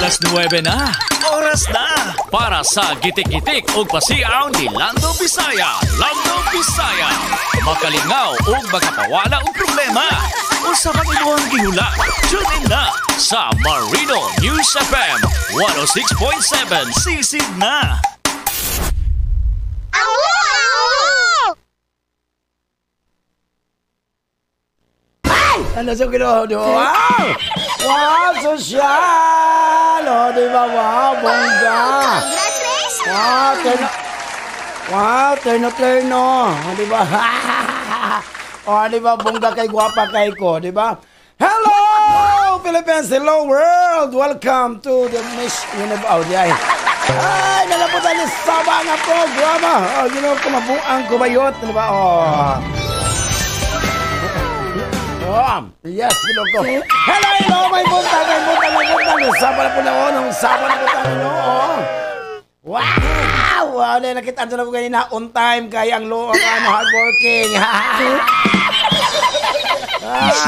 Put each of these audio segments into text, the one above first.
Alas 9 na. Oras na para sa gitik-gitik ug pasiaw ni Lando Bisaya. Lando Bisaya. Makalingaw ug makapawala og problema. Unsa man imong gihula? Tune in na sa Marino News FM 106.7. Sisig na. Ano sa ginoo? Wow! Wow, sosyal! O, di ba? Wow, bongga! Congratulations! Wow, terno... Wow, terno-terno! O, di ba? O, di ba? Bongga kay gwapa kay ko, di ba? Hello, Philippines! Hello, world! Welcome to the Miss Universe. Oh, di ay. Ay, nalabutan ni Saba nga programa! O, ginoo ko, mabuang kubayot. Di ba? O. Oh, yes, ginoo ko. Hello, hello, may buntag, may buntag, may buntag. Saba na po na, oh, nung saba na po tayo, no, oh. Wow! Wow, na nakita na ko kanina on time kay ang lo ang ano, hardworking.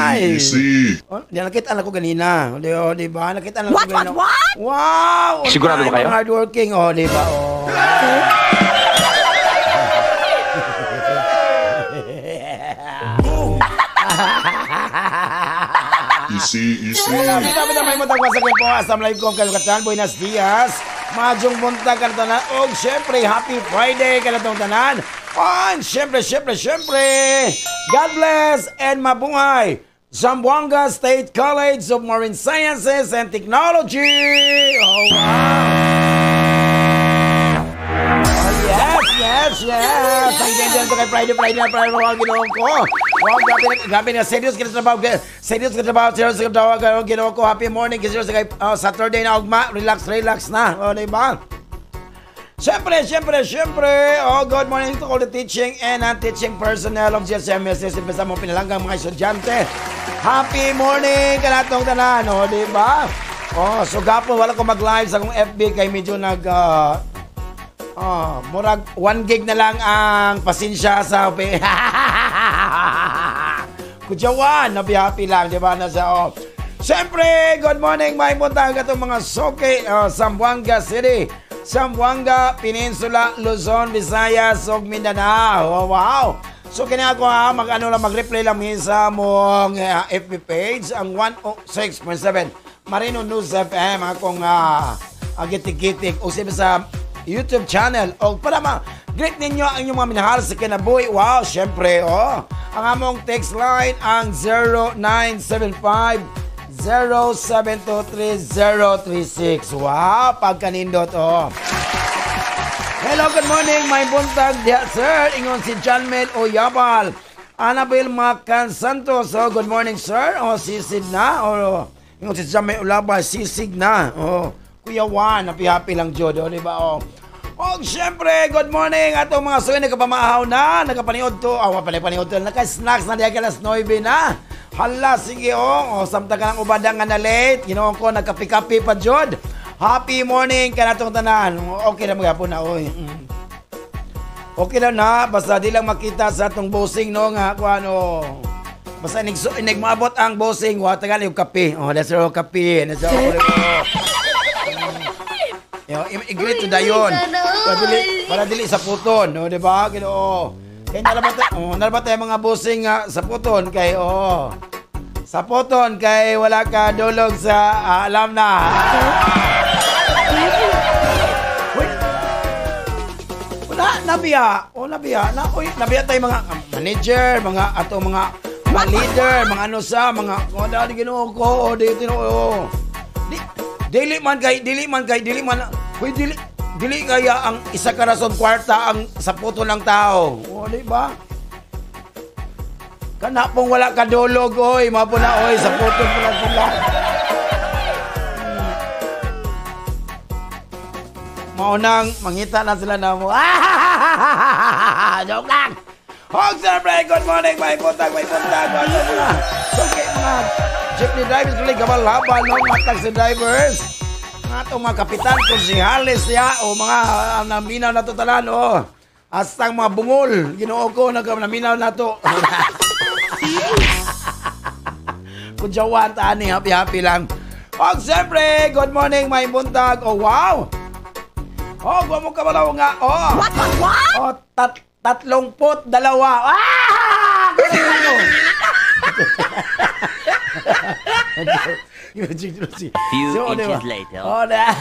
Ay. Easy. Oh, di nakita na ko ganina. Di, oh, di ba? Nakita na ko What, ganina. what, what? Wow! On Sigurado ba time, kayo? ang hardworking, oh, di ba? Oh. Easy, easy. Sabi na may matagwa sa po. Assalamualaikum kalukatan. Buenos dias. Madyong buntag ka na tanan. Og syempre, happy Friday ka na tong tanan. And syempre, syempre, syempre, God bless and mabuhay. Zamboanga State College of Marine Sciences and Technology. Oh, wow. Oh, yes, yes, yes. Ang ganyan to kay Friday, Friday na Friday, mga ginoon ko. Wow, grabe na, grabe na. Serious ka na trabaho, serious ka trabaho, serious ka trabaho, ginoon ko. Happy morning, serious kay Saturday na ugma. Relax, relax na. O, di ba? Siyempre, siyempre, siyempre. Oh, good morning to all the teaching and non-teaching personnel of GSMSS. Imbesa mo pinalanggang mga estudyante. Happy morning kanatong tanan, o, di ba? Oh, so gapon wala ko mag-live sa akong FB kay medyo nag oh, murag 1 gig na lang ang pasensya sa Kudyawan, nabi-happy lang, di ba? Nasa, oh. Siyempre, good morning, may buntag atong mga soke, oh, Zamboanga City, Zamboanga Peninsula, Luzon, Visayas, ug Mindanao. Oh, wow. So kini ako ha, mag-ano lang, mag-replay lang mi sa mong FB page, ang 106.7 Marino News FM, akong gitik-gitik, o sabi sa YouTube channel. O para ma-greet ninyo ang inyong mga minahal sa kinabuhi. Wow, syempre, oh. Ang among text line ang 0975-0723036. Wow, pagkanindot, oh. Hello, good morning. May buntag diha, sir. Ingon si John Mel Oyabal. Annabel Macan Santos. Oh, good morning, sir. Oh, sisig na. Oh, ingon si John Mel Oyabal, sisig na. Oh, Kuya Juan, happy-happy lang, Jod. Oh, di ba? Oh. Oh, syempre, good morning. Atong mga suwi, nagkapamahaw na. Nagkapaniod to. Oh, paniod to. Naka-snacks na diha alas 9 na. Hala, sige, oh. Oh, samtang ka ng ubada nga na late. Ginoon ko, nagkapi-kapi pa, Jod. Happy morning kanatong tanan. Okay na maghapon na, oy. Okay lang na, basta di lang makita sa atong bossing, no, nga, kung ano. Basta inig maabot ang bossing, wa tagal yung kape. Oh, let's roll kape. Let's roll. Yo, i-greet to dayon. Para dili sa puton, no, di ba? Ginoo. Kay nalabat, oh, nalabat tayo mga bossing nga sa puton kay oh. Sa puton kay wala ka dulog sa alam na. Wala nabiya, oh nabiya, na oy nabiya tayo mga manager, mga ato mga leader, mga ano sa mga oh dali Ginoo ko, oh di tinoo. Dili man kay dili man kay dili man uy dili dili kaya ang isa ka rason kwarta ang sa puto ng tao. O di ba? Kana pong wala ka dulog oy, mapo na oy sa puto po lang sila. Maunang mangita na sila na mo. Joke lang. Hog siyempre, good morning, may buntag, may buntag. Ano mga suki mga jeepney drivers, kulig gabal-habal, no? Mga taxi drivers, mga itong mga kapitan, konsihales siya, o mga naminaw na to talan, o. Astang mga bungol, Ginoo ko, naminaw na to. Kudyawan, tani, happy-happy lang. Og siyempre, good morning, may buntag. Oh, wow! Oh, guwa mo kabalaw nga. Oh. What, what, what? Oh, 32. Ah! Few inches later. Oh, na.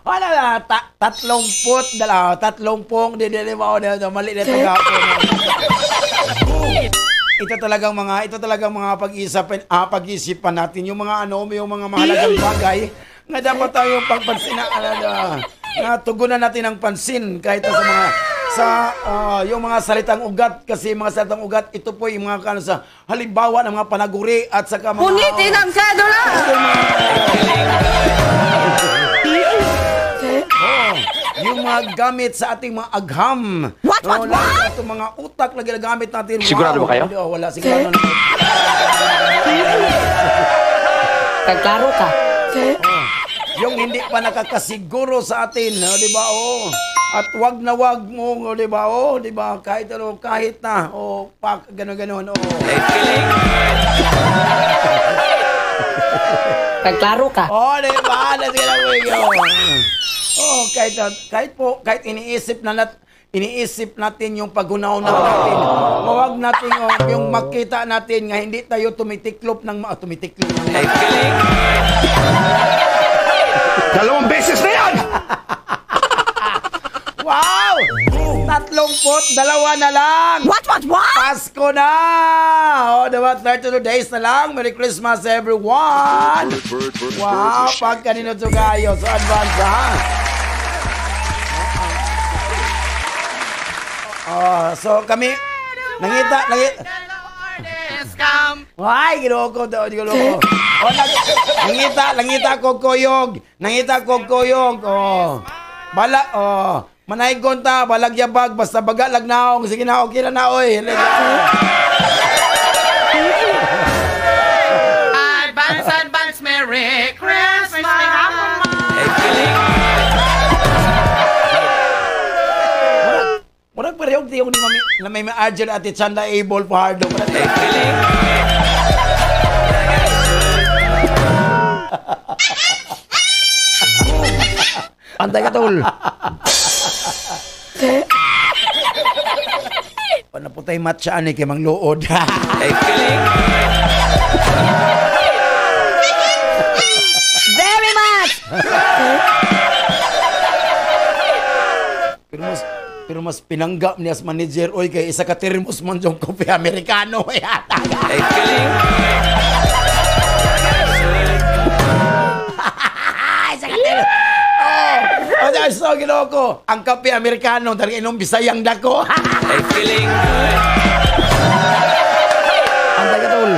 Wala na, 32, 30, di, di, oh, mali na ito gapon. Ito talagang mga pag-isipan natin, yung mga ano, yung mga mahalagang bagay nga dapat tayo pagpansin na tugunan natin ang pansin kahit sa mga yung mga salitang ugat, kasi mga salitang ugat ito po yung mga kano sa halimbawa ng mga panaguri at saka mga Punitin ang sedula. Yung mga gamit sa ating mga agham. What, what, what? Itong mga utak na ginagamit natin. Sigurado ba kayo? Hindi, oh, wala. Sigurado na. Kagklaro ka. Oh, yung hindi pa nakakasiguro sa atin, oh, di ba? Oh. At wag na wag mo, oh, di ba? Oh, di ba? Kahit ano, kahit na. Oh, pak, gano'n-gano'n. Oh. Kagklaro ka. Oh, di ba? Let's get away, oh, kahit iniisip natin yung paghunaw na natin. Huwag natin yung makita natin nga hindi tayo tumitiklop ng tumitiklop. Dalawang beses na yan! Wow! 32 na lang! What, what, what? Pasko na! Oh, diba? 32 days na lang. Merry Christmas, everyone! Wow! Pagkanino to kayo. So, advance, ha? Oh, so kami nangita. Ay, ginoo ko, ginoo ko. Oh, nangita ko kuyog. Nangita ko kuyog. Oh. Bala, oh. Manaygon ta, balagyabag, basta baga lagnaong. Sige na, okay na na, oy. Advance, advance, Merry Christmas. Murag parehong tiyong ni Mami, na may Arjun at Chanda Abel Fajardo. Antay ka, tol. Panaputay matcha ani kay Mang Luod. Very much. Pero mas pinanggap niya as manager, oy, kay isa ka termos man yung kopi Amerikano. Isa ka termos. Oh, so ginoo ko. Ang kape Amerikano, talaga inom Bisayang dako. Feeling good. Antay ka, tol.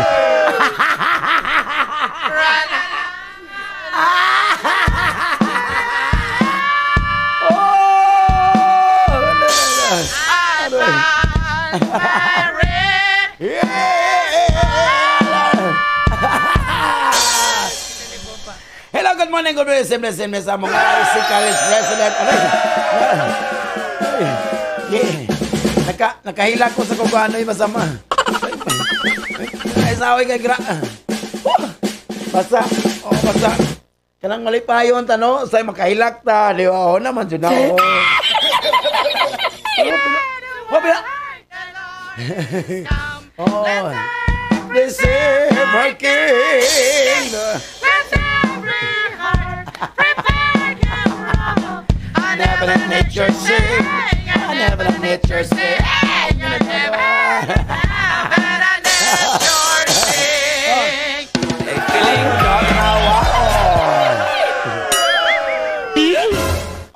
Hello, good morning, good morning. Simple, simple sa mga IC College President. Nakahila ko sa kung ano yung masama. Ay, saway kay gra. Basta, oh, basta. Kanang malipayon ta, no? Say, makahilak ta. Di ba? Oh, naman, dyan na. Oh. Oh, this is my king. Let every heart prepare your robe. I never let nature sing. I never let nature sing. I never let nature sing.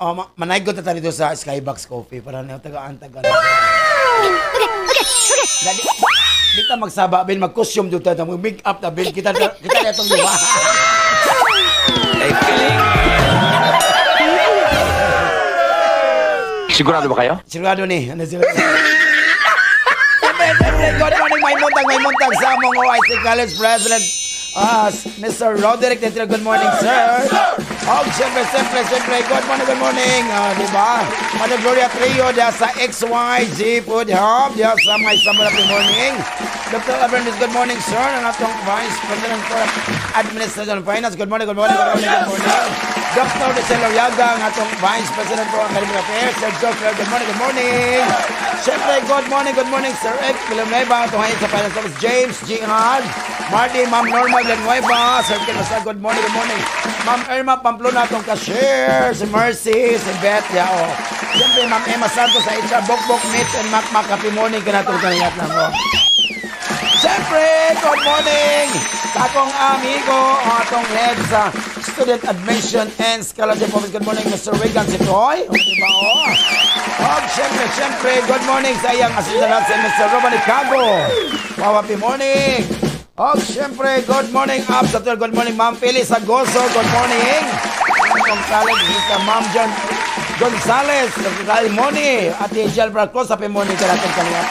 Oh, manaygot na tayo dito sa Skybox Coffee para na tagaan-tagaan. Okay. Di ta magsaba, bin, mag-costume dito tayo, mag-make up na, bin, kita na itong luwa. Sigurado ba kayo? Sigurado ni. Ano sigurado? Good morning, may muntag sa among OIC College President, Mr. Roderick Tentino. Good morning, sir. Oh, siyempre, good morning. Di ba? Mother Gloria Trio, diya sa XYZ Food Hub, diya sa may Samara, good morning. Dr. Abernus, good morning, sir. Ang atong Vice President for Administration and Finance. Good morning, good morning, good morning, good morning. Dr. Rizal Oriaga, ang atong Vice President for Academic Affairs. Sir Joker, good morning, good morning. Siyempre, good morning, Sir Ek Villanueva, atong hayat sa Finance Office. James Jihad, Marty, Ma'am Norma Villanueva, Sir Ken Basta, good morning, good morning. Ma'am Irma Pamplona, atong cashier, si Mercy, si Beth, ya, oh. Siyempre, Ma'am Emma Santos sa HR, Bokbok, Mitch, and Mac Mac, happy morning, kanatong kaniyat lang, oh. Siyempre, good morning sa akong amigo, ang atong head sa Student Admission and Scholarship Office. Good morning, Mr. Regan Sitoy. O, diba, oh. O, siyempre, siyempre, good morning sa iyang assistant si Mr. Roman Icago. Wow, happy morning. O, siyempre, good morning, up sa tour. Good morning, Ma'am Phyllis Sagoso. Good morning. Atong college, Mr. Ma'am John Gonzales. Good morning. Ate Jill Bracos, happy morning ka natin kaniyat.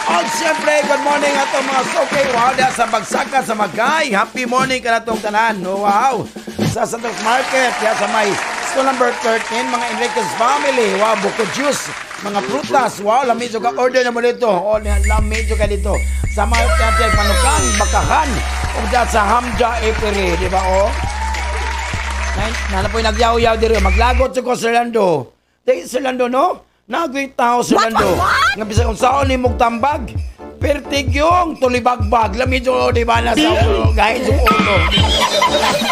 Oh, siyempre, good morning atong mga soke. Wow, diya sa Bagsakan sa Magay. Happy morning ka natong tanan. Wow. Sa Santos Market, diya sa may store number 13, mga Enriquez family. Wow, buko juice, mga prutas. Wow, lami ka order na mo dito. Oh, lami ka dito. Sa mga teater, Manukan, Bakahan, o diya sa Hamja Epery, di ba, oh? Nana po'y nagyaw-yaw diri. Maglagot ko, Sir Lando. Sir Lando, no? Nagwing tao Sir Lando. Nga bisag unsaon nimog tambag, pertig yung tulibagbag. Lami jo, di ba na sa ulo, gahit sa ulo.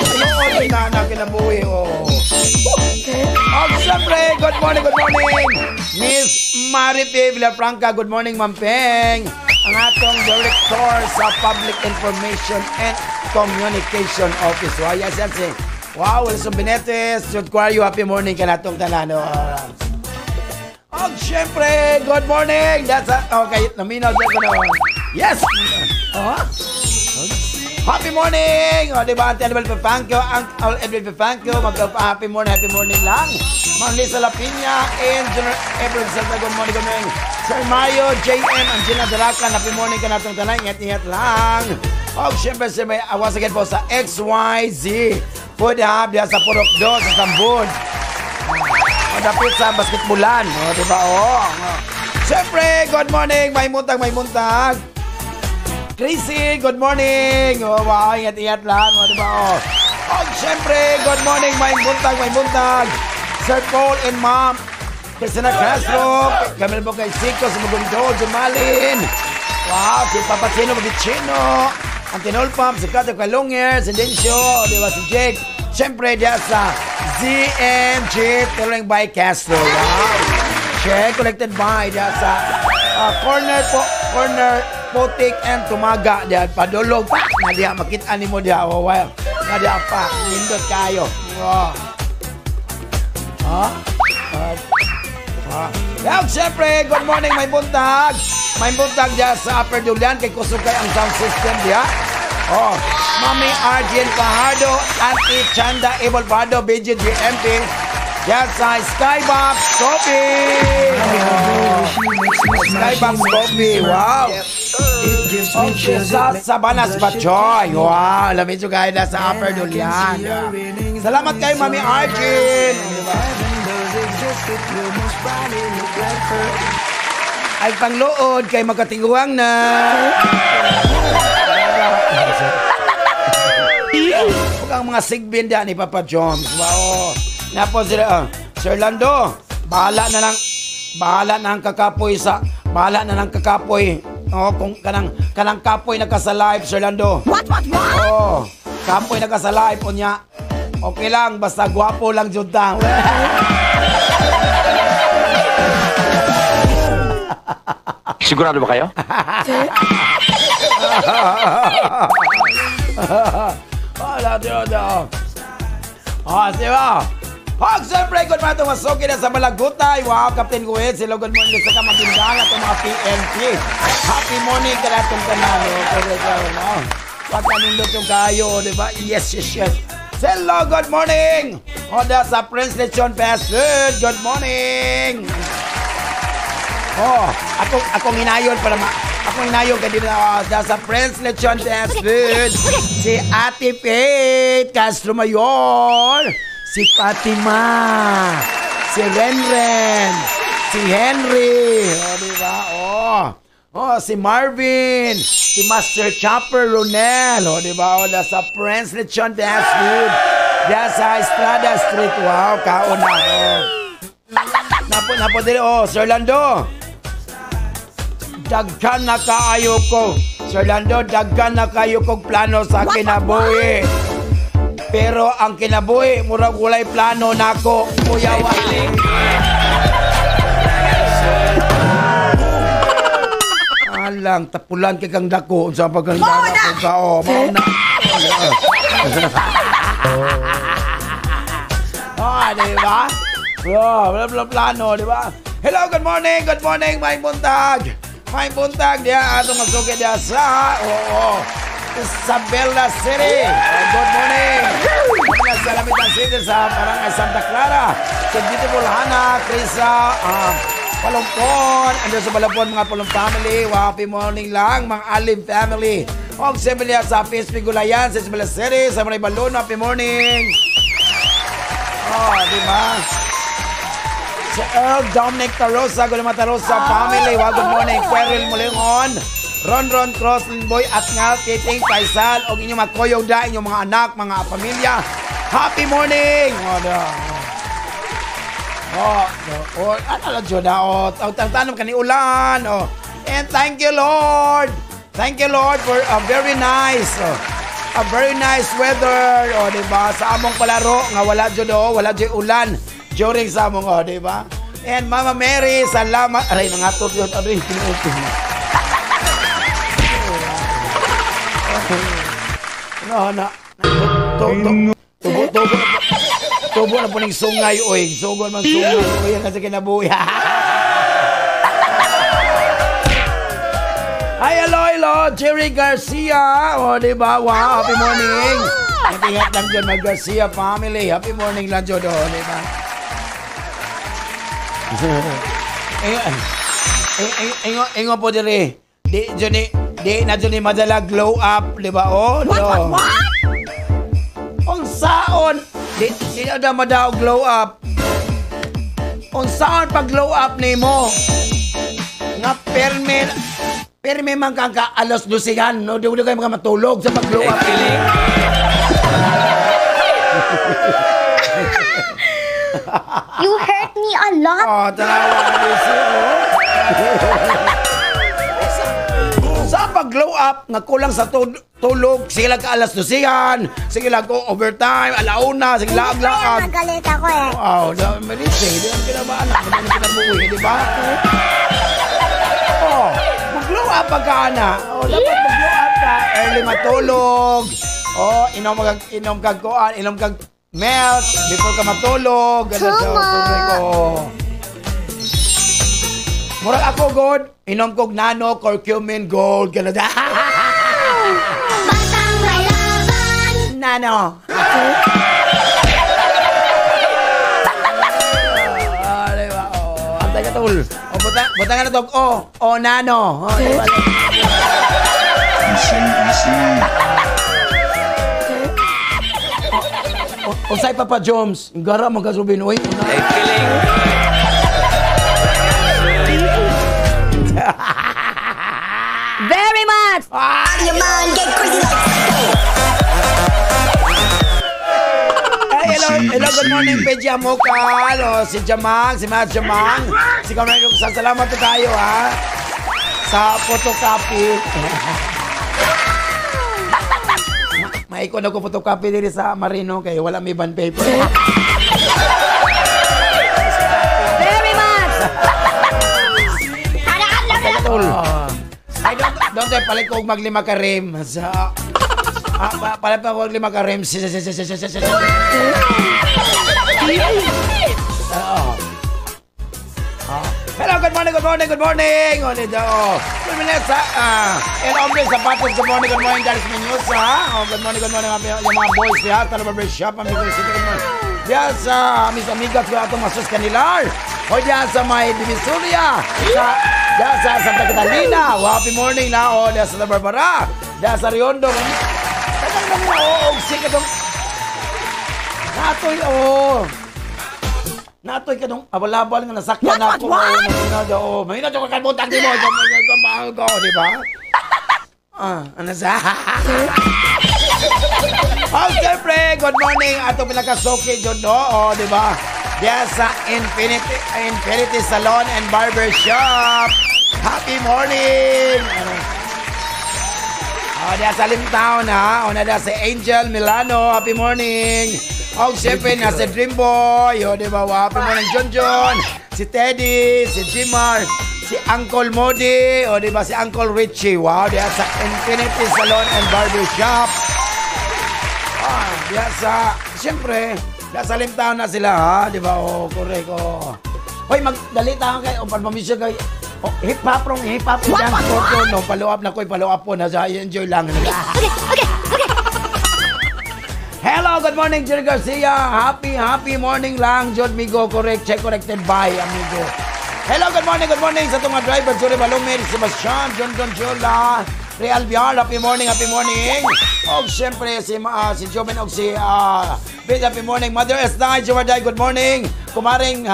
Tinuod na na kinabuhi, oh. Oh, siyempre, good morning, good morning. Miss Maripe Villafranca, good morning, Ma'am Peng. Ang atong director sa Public Information and Communication Office. Wow, yes, yes, yes. Wow, Wilson Benetes, Jude Quario, happy morning ka natong tanan. Oh, siyempre, good morning! That's a, okay, naminaw dyan ko na. Yes! Oh. Happy morning! O, di ba, Auntie Annabel Pepangco, Uncle Edwin Pepangco, magpa-happy morning, happy morning lang. Ma'am Lisa Lapiña, and General April Santa, good morning, good morning. Sir Mario, JM, Angela Daracan, happy morning ka natong tanan, ingat-ingat lang. O, siyempre, siyempre, once again po sa XYZ Food Hub, diyan sa Purok 2, sa Sambud. Dapit sa basketbulan, oh, di ba? Oh. Siyempre, good morning, may muntag, may muntag. Chrissy, good morning. Oh, wow, ingat-ingat lang, oh, di ba? Oh. Oh, siyempre, good morning, may muntag, may muntag. Sir Paul and Ma'am Christina Castro, Camille Bocay Sico, si Mugundo, Jumalin. Wow, si Papachino Mabicino, ang Tinulpam, si Kato Kalunger, si Dencio, di ba, si Jake. Siyempre, diyan sa ZMG Tailoring by Castro. Wow! Share collected by diyan sa corner po, corner Putik and Tumaga diyan padulog pa na diya makita nimo diya. Oh, wow. Na diya pa nindot kayo. Wow. Ha? Well, siyempre, good morning, may buntag. May buntag diyan sa Upper Dulian kay kusog kay ang sound system diya. Oh, Mami Arjun Fajardo, Auntie Chanda Ebol Fajardo, BGGMP, diyan sa Skybox Coffee. Oh, Skybox Coffee, wow. Okay, sa Sabanas Bachoy. Wow, lamig yung kayo na sa Upper Dulian. Salamat kayo, Mami Arjun. Ay, panglood kay magkatiguang na. Huwag ang mga sigbin diyan ni Papa Joms. Wow. Napo sila, Sir Lando, bahala na lang kakapoy sa, bahala na lang kakapoy. Oh, kung kanang kapoy na ka sa live, Sir Lando. What? Oh, kapoy na ka sa live unya. Okay lang, basta gwapo lang jud ta. Sigurado ba kayo? Wala, diyo. Oh, siba. Pag siyempre, good morning itong masuki na sa Malagutay. Wow, Captain Guet, sila good morning sa Kamagindang at mga PNP. Happy morning ka na itong tanan. Pagkanindot yung kayo, di ba? Yes, yes, yes. Hello, good morning. Honda sa Prince Lechon Fast Food. Good morning. Oh, akong hinayon para ma... Akong hinayon kay dito sa Prince Lechon Fast Food. Si Ate Faith Castro Mayor. Si Fatima. Si Renren. Si Henry. Oh, di ba? Oh. Oh, si Marvin, si Master Chopper Ronel, oh, di ba? Oh, sa Prince Lechon Dance Food. Diyan sa Estrada Street. Wow, kaon na. Oh. Napo dili, oh, Sir Lando. Daghan na kaayo ko. Sir Lando, daghan na kayo kog plano sa kinabuhi. Pero ang kinabuhi, murag walay plano nako. Kuya wa. Alang, tapulan kay kang dako sa pagkandara ko ka, oh, mao na. Oh, di ba? Oh, wala plano, di ba? Hello, good morning, may buntag. May buntag diya atong magsugi diya sa oo, Isabela City. Oh, good morning. Sa Lamitan City sa Barangay Santa Clara. Sa beautiful Hana, Krisa, Palumpon. Ando sa Palumpon, mga Palum family. Wow, happy morning lang, mga Alim family. Og similia sa Facebook Gulayan, sa Isabela City, sa Maray Balon, happy morning. Oh, di ba? Si Earl Dominic Tarosa, Gulama Tarosa family. Wow, good morning. Queril Mulingon, Ron Ron Cross, Linboy at nga, Titing Faisal, og inyong mga koyog da, inyong mga anak, mga pamilya. Happy morning! Oh, da. Oh, oh, ano lang dyan na, oh, tanong ka ni ulan, oh. And thank you, Lord. Thank you, Lord, for a very nice, oh, a very nice weather, oh, di ba? Sa among palaro, nga wala dyan, oh, wala dyan ulan during sa among, oh, di ba? And Mama Mary, salamat. Aray, nangatot yun, aray, tinutin. No, na. Tubo, tubo. Tubo na po ng sungay, oy. Sugon man sungay, oy. Yan kasi kinabuhi. Hi, hello, hello. Jerry Garcia. O, di ba? Wow, happy morning. Ingat lang dyan, mga Garcia family. Happy morning lang dyan, o, di ba? Ingo po diri. Di, di na dyan ni madala glow up, di ba? O, no. What? Unsaon? Di na madaw glow up. Unsaon pag glow up nimo? Nga perme man kang ka alas 12, no? Di kayo mga matulog sa pag glow up. You hurt me a lot. Oh, tanawa oh. Sa pag-glow up, nga kulang sa tulog, sige lang ka alas 12, sige lang ko overtime, alauna, sige laag-laag. Magalit ako eh. Oh, malite, di ang kinabaan, di ang kinabuhi, di ba? Oh, mag-glow up pagka na. Oh, dapat mag-glow up ka, early matulog. Oh, inom kag kuan, inom kag milk before ka matulog. Tama. Oh. Murag ako, God, inom kog nano, curcumin, gold, gano'n. Batang may laban! Nano. Ah, diba? Oh, antay ka, tol. Oh, butang ka na tog. Oh, oh, nano. Oh, diba? Easy, easy. Unsay Papa Joms, gara magkasulbin, uy. Very much. Hey, hello, hello, good morning, Pedja Mokal. Oh, si Jamang, si Matt Jamang. Si Kamay, salamat po tayo, ha. Sa photocopy. Maikon ako photocopy diri sa Marino kay wala may bond paper. Very much. Ay, don't palit ko maglima ka rim. Sa palit pa ko maglima ka rim. Hello, good morning, good morning, good morning. Oh, dito, oh. Good morning sa El Hombre Zapatos. Good morning, Darius Mendoza. Oh, good morning, yung mga boys diha, Tala Barber Shop, ang Bicol City. Good morning. Diha sa mis amigas ko atong Masus Canilar. O diha sa may Divisoria. Sa diha sa Santa Catalina. Wow, happy morning na. Oh, diha sa Santa Barbara. Diha sa Riondo. Tagang nang oh, sige katong natoy oh. Natoy ka nung abalabal nga nasakyan ako. What? Oh, may na ka kalbutang di mo. Ko ko, di ba? Ah, ano sa? Oh, siyempre, good morning. Ato pinakasoki dyan, no? Oh, di ba? Diyan sa Infinity Salon and Barber Shop. Happy morning! Oh, diyan sa Limtown, ha? O, na diyan si Angel Milano. Happy morning! Oh, siyempre, nasa Dream Boy. O, di ba? Wow, happy morning, John John. Si Teddy, si Jimar, si Uncle Modi, o di ba si Uncle Richie. Wow, diyan sa Infinity Salon and Barber Shop. Ah, diyan sa, siyempre, diyan sa Limtown na sila, ha? Di ba? O, correct, o. Hoy, magdali tayo kay, o, permission kay, oh, hip-hop rong, hip-hop, dance ko, no? Follow up na ko, follow up po na, enjoy lang. Okay. Hello, good morning, Jerry Garcia. Happy, happy morning lang, Jod Migo. Correct, check, corrected by, amigo. Hello, good morning sa itong mga driver, Jerry Balomir, Sebastian, John Don Jola, Real Biar, happy morning, happy morning. O, siyempre, si Joven, o si Bill, happy morning. Mother Esnay, Jowarday, good morning. Kumaring,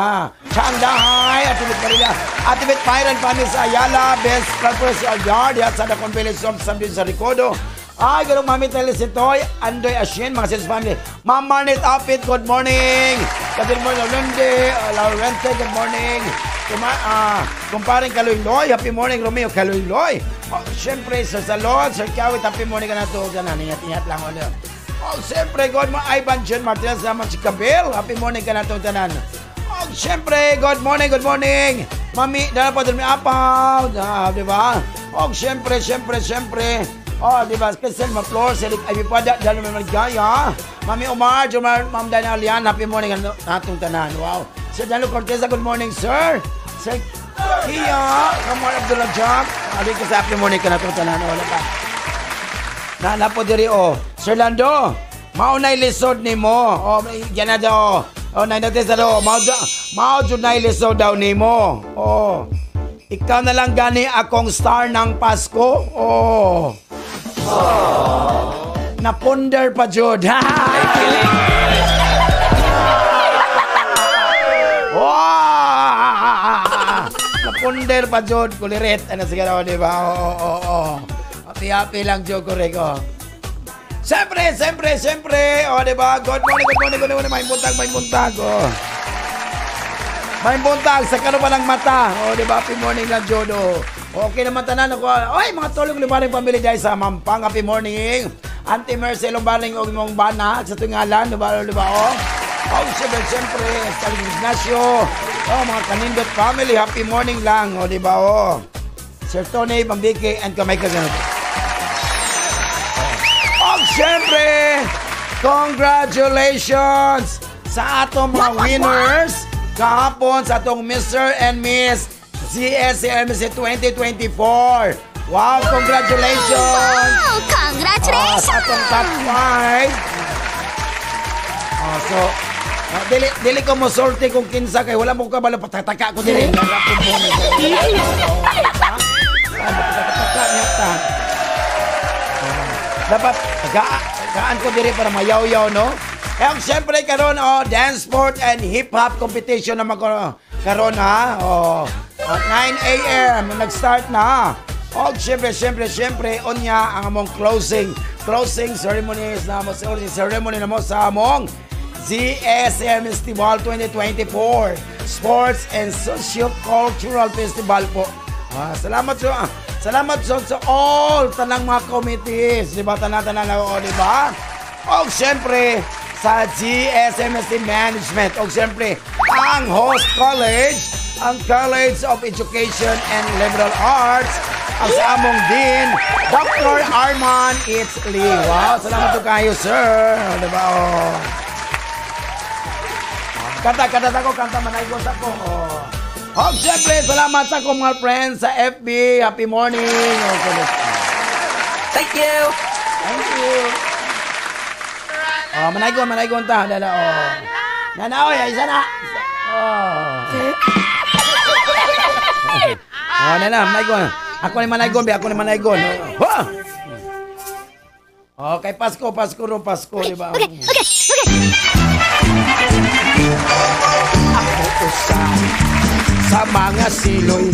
Chang Dahay, Atibit Marila, Atibit Myron, Panis Ayala, Best Helper, si Alyar, diyan sa Dakon Village, Samdin sa Ricodo. Ay, ganun, Mami Teles Sitoy, Andoy Ashin, mga sis family. Ma'am Marnit Apit, good morning. Good morning, Laurente, Laurente, good morning. Kumparing Kaluyloy, happy morning, Romeo Kaluyloy. Oh, siyempre, Sir Salon, Sir Kawit, happy morning ka na to. Ganun, ingat-ingat lang. Ulit. Oh, siyempre, good morning, Ivan John Martinez, naman si Kabel, happy morning ka na to, tanan. Oh, siyempre, good morning, good morning. Mami, dala pa din may apaw, di ba? Oh, siyempre, siyempre, siyempre. Oh, di ba? Christian Maflor, Selik Ivy Pada, Dalo Maligaya, Mami Omar, Jomar, Ma'am Dana Alian, happy morning atong tanan. Wow. Sir Dalo Corteza, good morning, sir. Sir Kia, Kamar Abdullah Jack, ali ka sa happy morning ka na itong tanan. Wala pa. Nana po diri, oh. Sir Lando, maunay lisod ni mo. Oh, yan na daw. Oh, nainatesa daw. Mao jud nay lisod daw ni mo. Oh. Ikaw na lang gani akong star ng Pasko. Oh. Naponder pa jud. Wow! Naponder pa jud, kulirit. Ano sige daw, di ba? Oo, oo, oo. Happy-happy lang jud, correct, oh. Siyempre, siyempre, siyempre. Oh, di ba? Good morning, good morning, good morning. May buntag, may buntag, oh. May buntag sa kano pa ng mata. Oh, di ba? Happy morning lang jud, oh. Okay naman tanan ako. Oy, mga tulong Lumbaring family dahil sa Mampang. Happy morning. Auntie Mercy Lumbaring og imong bana sa tungalan, di ba? Di ba? Oh. Oh, siyempre, siyempre, sa Ignacio. Oh, mga Kanindot family, happy morning lang. Oh, di ba? Oh. Sir Tony Bambiki and Kamay Kaganot. Oh, siyempre, congratulations sa atong mga winners kahapon sa atong Mr. and Miss GSMC 2024. Wow, congratulations! Wow, congratulations! Oh, sa atong top 5. Oh, so, dili ko mosulti kung kinsa kay wala mo kabalo patataka ko dili. Dapat gaan ko diri para mayaw-yaw, no? Eh, siyempre karon, oh, dance sport and hip hop competition naman ko karon, ha. Oh, at 9 a.m. nag-start na. Oh, siyempre, siyempre, siyempre, unya ang among closing ceremonies na mo, ceremony na mo sa among GSM Festival 2024 Sports and Socio-Cultural Festival po. Ah, salamat sa salamat sa all tanang mga committees, di ba? Tanan-tanan na, oh, di ba? Oh, siyempre sa GSMST Management. O siyempre, ang host college, ang College of Education and Liberal Arts, ang sa among Dean, Dr. Arman Itzli. Wow, salamat po kayo, sir. O, diba? Oh. Kanta, kanta ako, kanta manay ko sa ko. Oh. O, siyempre, salamat sa akong mga friends sa FB. Happy morning. Okay. Thank you. Thank you. Oh, manaygon ta. Dala, oh. Nana, oy, isa na. Oh. Oh, nana, manaygon. Ako ni manaygon, be, ako ni manaygon. Oh. Okay, Pasko, Pasko ro, Pasko, di ba? Okay. Ako usa sa mga siloy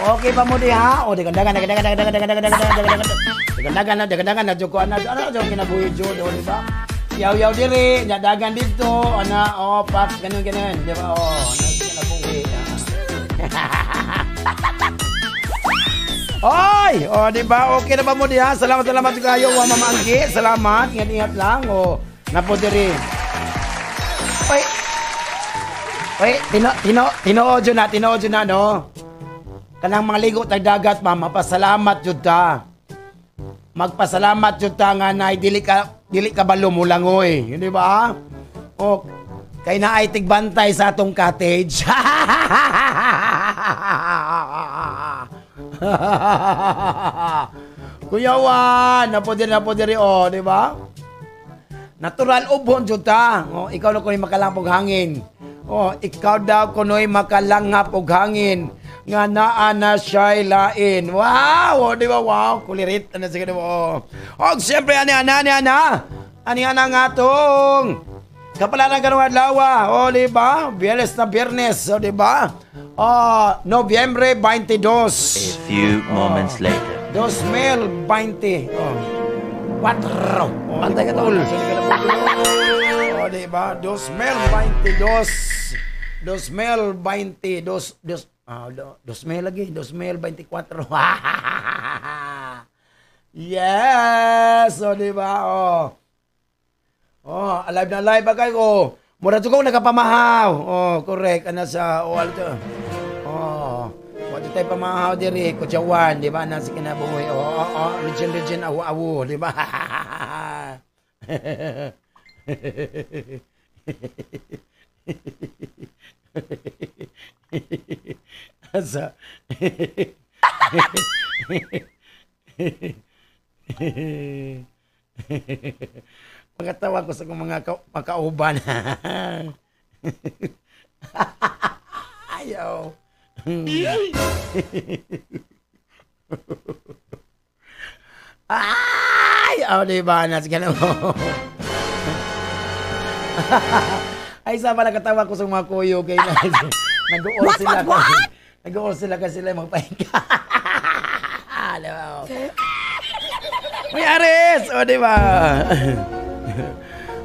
Okay pa mo diha? O, dagan dagan dagan dagan dagan dagan dagan dagan dagan dagan dagan dagan na dagan dagan na jud ko ana ana jud kinabuhi jud, o, di ba? Yaw-yaw diri, nya dagan didto, ana, oh, pak ganun ganun, di ba? Oh, na kinabuhi. Oy, oh, di ba? Okay na ba mo diha? Salamat, salamat kayo, wa Mama Anggi. Salamat, ingat-ingat lang. Oh, napo diri. Oy. Oy, tino tino tinuod jud na, tinuod jud na, no. Kanang mga ligo tag dagat, ma'am, mapasalamat jud ta. Magpasalamat jud ta nga nay dili ka balo mulangoy, hindi ba? O kay naay tigbantay sa atong cottage. Kuya Juan, napo diri oh, di ba? Natural ubon jud ta. Oh, ikaw na kuno'y makalangap og hangin. Oh, ikaw daw kuno'y makalangap og hangin nga naa na siya'y lain. Wow! Oh, di ba? Wow! Kulirit. Ano sige, di ba? Oh. Og siyempre, ani ana, ani ana. Ani ana nga tong kapalaran karong adlaw. Oh, di ba? Biyernes na Biyernes. Oh, di ba? Oh, Nobyembre 22. A few moments later. 2020. Oh. Quatro. Oh, Pantay ka, tol. Oh, di ba? 2022. 2022. Dos, ah, 2000 lagi. 2024. Yes! Oh, di ba? Oh. Oh, alive na alive pa kayo. Mura ko nagapamahaw. Oh, correct. Ana sa oh, alto. Oh. Wa tayo pamahaw diri, kutyawan, di ba? Nasa kinabuhi. Oh, region region awu awu, di ba? Asa. Pagkatawa ko sa akong mga makauban. Ayaw. Ay! Oh, di ba? Nasa ganun mo. Ay, sa pala katawa ko sa mga kuyo kay nag-uol sila. What, what? Nag-uol sila kasi sila magpahinga. Di ba? Uy, Aris! O, di ba?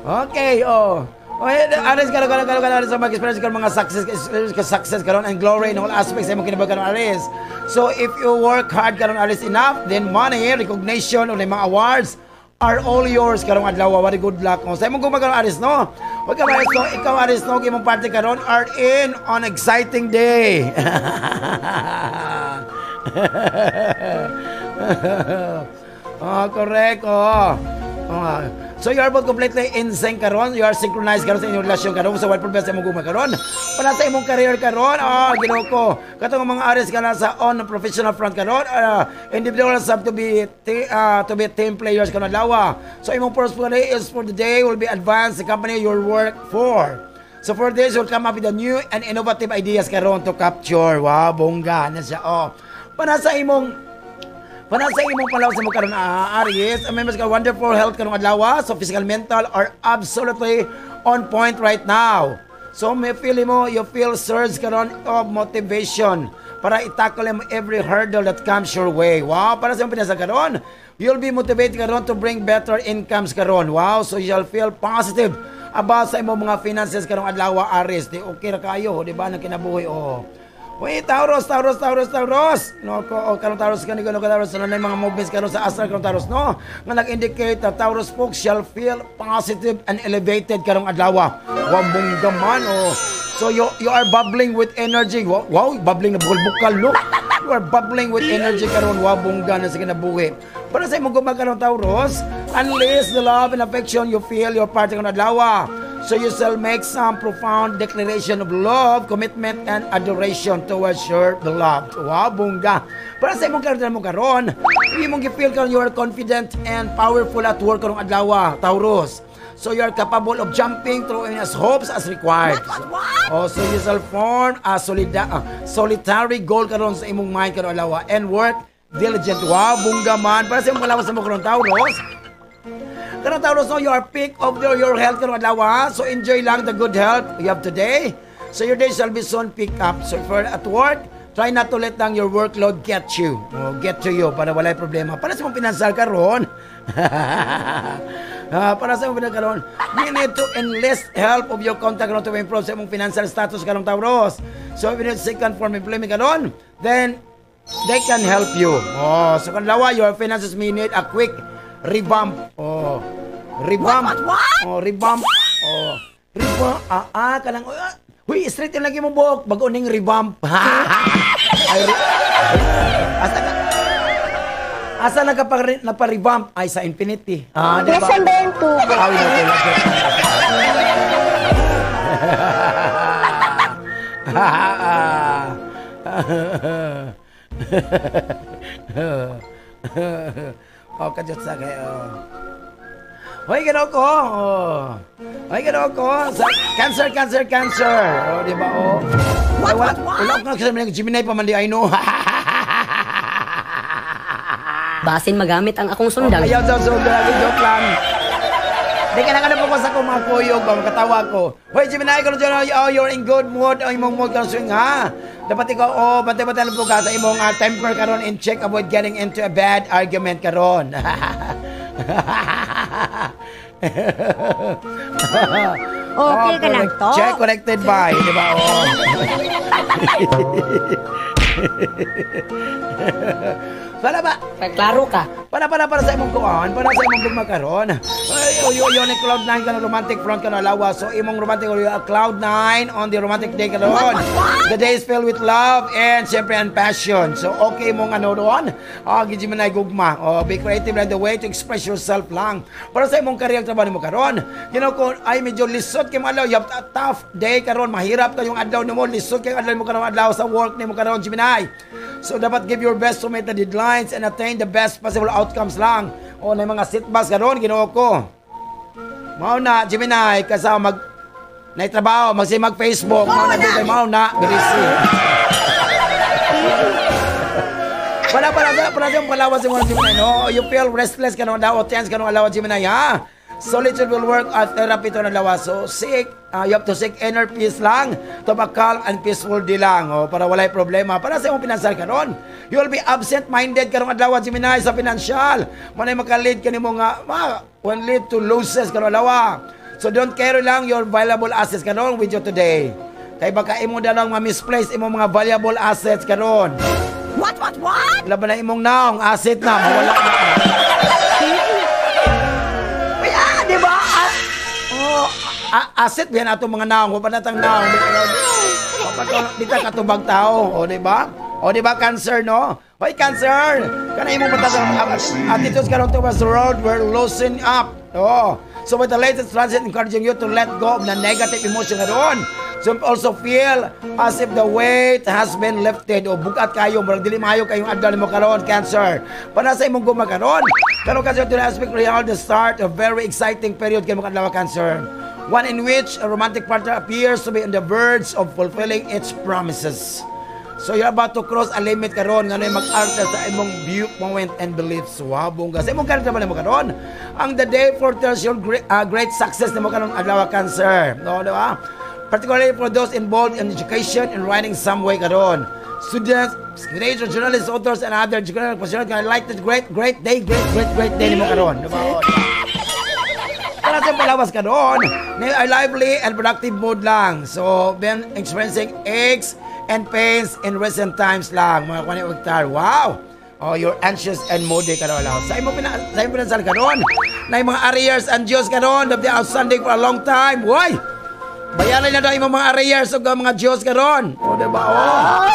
Okay, oh. O, Aris, karon, karon, karon, karon, Aris, so mag-experience ka ng mga success, experience ka success karon and glory in all aspects sa imong kinabuhi karon, Aris. So, if you work hard karon, Aris, enough, then money, recognition, o mga awards are all yours karong adlaw. Very good luck. O, sa imong gugma karon, Aris, no? Wag ka, Aris, no? Ikaw, Aris, no? Imong party karon are in on exciting day. Oh, correct. Oh. Oh. So you are both completely in sync karon. You are synchronized karon sa inyong relasyon karon. So what problema sa imong gugma karon? Para sa imong career karon, oh, Ginoo ko. Katong mga Aries ka na sa on professional front karon, individuals have to be team players karon adlaw. So imong purpose for the day is for the day will be advance the company you work for. So for this, you'll come up with a new and innovative ideas karon to capture. Wow, bongga na siya. Oh. Para sa imong palaw sa mo karon, Aries, ang members ka wonderful health karong adlaw, so physical, mental are absolutely on point right now. So may feel mo, you feel surge karon of motivation para i-tackle mo every hurdle that comes your way. Wow, para sa imong pinasa karon, you'll be motivated karon to bring better incomes karon. Wow, so you'll feel positive about sa imong mga finances karong adlaw, Aries. Di okay ra kayo, di ba, nang kinabuhi, oh. Uy, Taurus, Taurus, Taurus, Taurus. No, ko oh, karon Taurus kani ko Taurus na mga movements karon sa astral karon Taurus, no. Nga nag-indicate that Taurus folks shall feel positive and elevated karong adlaw. Wambong man, oh. So you are bubbling with energy. Wow, wow, bubbling na bukal-bukal, no. You are bubbling with energy karon, wow, bongga na sa kinabuhi. Para sa imong gugma karon, Taurus, unleash the love and affection you feel your partner karong adlaw. So you shall make some profound declaration of love, commitment, and adoration towards your beloved. Wow, bongga. Para sa imong karon mo karon, imong gi-feel karon you are confident and powerful at work karong adlaw, Taurus. So you are capable of jumping through any as hopes as required. What, what? Oh, so you shall form a solitary goal karon sa imong mind karon adlaw and work diligent. Wow, bongga man. Para sa imong kalawas sa mo karon, Taurus. Karon Taurus, no, you are peak of your health karon adlaw. So enjoy lang the good health you have today. So your day shall be soon pick up. So if you're at work, Try not to let lang your workload get you. Oh, get to you para walay problema. Para sa mong pinansal karon. Para sa mong pinansal karon, you need to enlist help of your contact karon to improve sa imong financial status karon, Taurus. So if you need second form employment karon, then they can help you. Oh, so kan lawa, your finances may need a quick revamp. Oh, revamp. What? Oh, revamp. Oh, revamp. Kanang huy, straight yung lagi mo buhok. Bago ning revamp. Ay, asa nagpa-revamp? Ay, sa Infinity. Ah, diba? Nasaan ba yung tubo? Ay, oh, kadyot sa kayo. Hoy, gano'n ko. Oh. Hoy, gano'n ko. Cancer, cancer, cancer. Oh, di ba? Oh. What? Wala ko na kasi Gemini pa man di ay no. Basin magamit ang akong sundang. Oh, ayaw, so, joke lang. Di ka na po ko sa akong mga kuyog ba, makatawa ko. Hoy, Gemini, kung dyan, oh, you're in good mood. Oh, imong mood karon swing, ha? Dapat ikaw, oh, bantay-bantay lang po ka sa imong temper karon in check, avoid getting into a bad argument karon. Okay ka lang to. Check corrected by, di ba? Oh. Para ba? Klaro ka. Para sa imong kuan, para sa imong gugma karon. Ay, oy, ni cloud 9 ka na romantic front ka na lawa. So imong romantic cloud 9 on the romantic day karon. The day is filled with love and syempre and passion. So okay mong ano doon. Ah, gid man ay gugma. Oh, be creative in the way to express yourself lang. Para sa imong career trabaho nimo karon. You know kung ay medyo lisod kay mo adlaw, you have a tough day karon, mahirap kayong adlaw nimo, lisod kay adlaw mo karon adlaw sa work nimo karon, Gemini. So dapat give your best to meet the deadlines and attain the best possible outcomes lang. O na mga setbacks karon Ginoo ko. Mao na Gemini kasama mag naitrabaho, magsimag Facebook, mao na dito, mao na birisi. Para sa palawas sa mga Gemini, no? You feel restless karon daw, tense karon alawa Gemini, ha? Solitude will work at therapy to ng lawas. So, seek, you have to seek inner peace lang to be calm and peaceful di lang, oh, para walay problema. Para sa imong pinansyal karon, you will be absent-minded karong adlaw, Gemini, sa pinansyal. Manay makalid kanimo nga, will lead to losses karong adlaw. So, don't carry lang your valuable assets karon with you today. Kay baka imo dalang ma-misplace imong mga valuable assets karon. What? Laban na imong naong asset na, mawala na. Diba? Asset ba yan atong mga naong? Wala pa natang naong. Di ta katubag tao. O, diba? O, diba, Cancer, no? Hoy, Cancer! Kana imong batas attitudes karon towards the road were loosen up. Oh. So with the latest transit encouraging you to let go of the negative emotion karon. So also feel as if the weight has been lifted. O bugat kayo, murag dili maayo kayong adlaw nimo karon, Cancer. Para sa imong gugma karon. Karon kasi to aspect real the start of very exciting period kay imong adlaw, Cancer. One in which a romantic partner appears to be on the verge of fulfilling its promises. So you're about to cross a limit karon nga mag-alter sa imong viewpoint and beliefs. Wow, bongga. Sa imong karon ba nimo karon? Ang the day foretells your great success nimo karon adlaw, Cancer. No, di ba? Particularly for those involved in education and writing some way karon. Students, creators, journalists, authors, and other educational professionals can like this great day nimo karon. Di ba? Para sa palawas karon, a lively and productive mood lang. So, been experiencing aches and pains in recent times lang, mga kuwan ni. Wow! Oh, you're anxious and moody karon lang. Sa imong pinansal karon, na yung mga arrears and dues karon, they've been outstanding for a long time. Why? Bayaran na daw imong mga arrears ug mga dues karon. Oh, diba? Oh.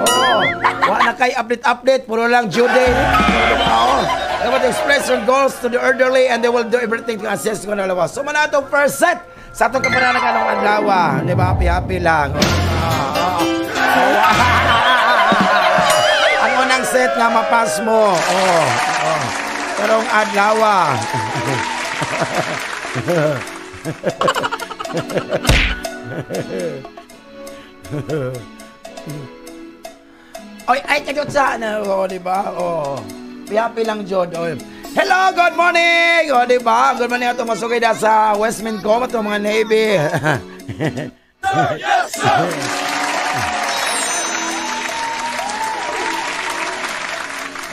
Oh. Wa na kay update, puro lang due date. Oh, diba? Oh. Dapat express your goals to the elderly and they will do everything to assist ko na lawas. So man atong first set sa atong kaparana kanong adlaw, di ba? Happy lang. Ang unang set nga mapas mo. Oh, oh. Karong adlaw. Oy, ay tagot sa ano, oh, di ba? Oh. Happy lang jud. Oh. Hello, good morning. Oh, di ba? Good morning ato masugay da sa Westmincom ato mga Navy. Sir, yes, sir.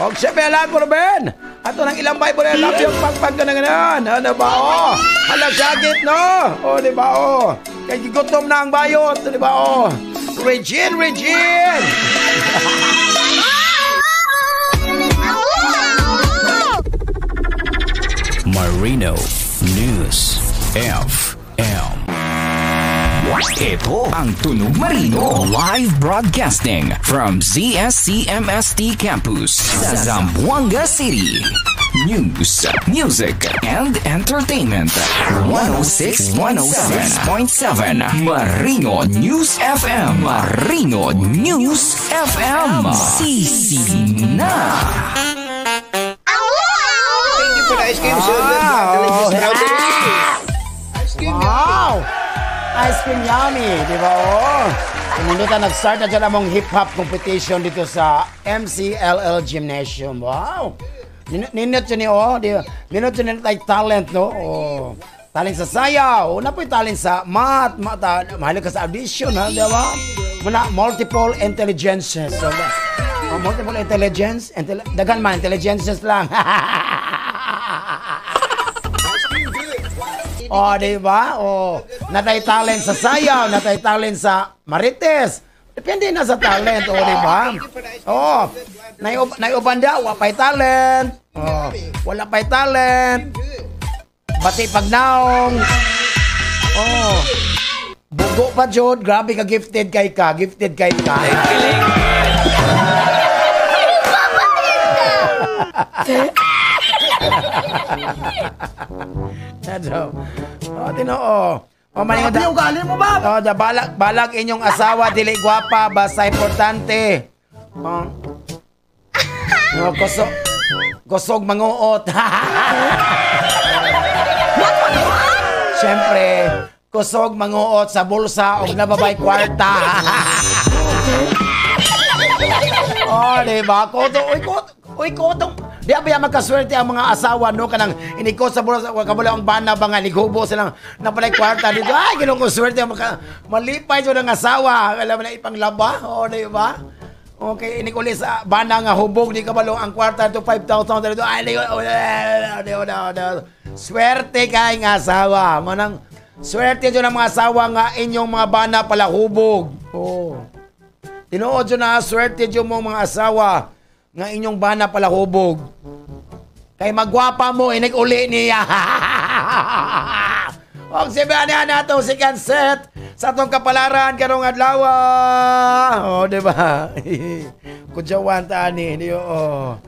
Og syempre alam ko Ben. Ato nang ilang Bible love yung pagpag ka na ganan. Ano ba oh? Hala sagit no. Oh, di ba oh? Kay gigutom na ang bayot, di ba oh? Regine, Regine. Marino News FM. Ito ang Tunog Marino. Live broadcasting from ZSCMST Campus sa Zamboanga City. News, music, and entertainment. 106.7 Marino News FM. Marino News FM. Sisi na. Thank you for the ice cream, sugar. Wow. Strawberry. Ice cream. Wow! Ice cream yummy, di ba? Oh. Pinindutan, nag-start na dyan among hip-hop competition dito sa MCLL Gymnasium. Wow! Ninot yun ni, oh. Ninot yun ni talent, no? Oh. Talent sa sayaw. Una po yung talent sa math. Mahilig ka sa audition, ha? Di ba? Muna, multiple intelligences. So, oh, multiple intelligence. Daghan man, intelligences lang. Oh, di ba? Oh, natay talent sa sayaw, natay talent sa marites. Depende na sa talent, oh, di ba? Oh, naiuban daw, wa pa'y talent. Oh, wala pa'y talent. Bati pagnaong. Oh. Bugo pa jud, grabe ka gifted kay ka, gifted kay ka. Ano? Oh, tinoo. Oh, maningon da. Ugali mo ba? Oh, da balag balag inyong asawa dili gwapa basta importante. Oh. No, kusog kusog manguot. Siyempre, kusog manguot sa bulsa og nababay kwarta. Oh, di ba? Koto, uy, koto, uy, kotong. Di ba magkaswerte ang mga asawa no kanang inikot sa bulsa wa kabalo ang bana ba nga nighubo silang napalay kwarta dito. Ay, ginoo ko swerte ang malipay jud ang asawa. Alam mo na ipanglaba, oh, di ba? Okay, inikuli sa bana nga hubog di kabalo ang kwarta to 5,000 dito. Ay, di, oh, di, oh, di, oh. Swerte kay nga asawa. Manang swerte jud ang mga asawa nga inyong mga bana pala hubog. Oh. Tinuod jud na swerte jud mo mga asawa nga inyong bana pala hubog. Kay magwapa mo, inig-uli niya. Og sibahan na nato si Kanset sa atong kapalaran karong adlaw. Oh, di ba? Kudyawan ta ani, di oh.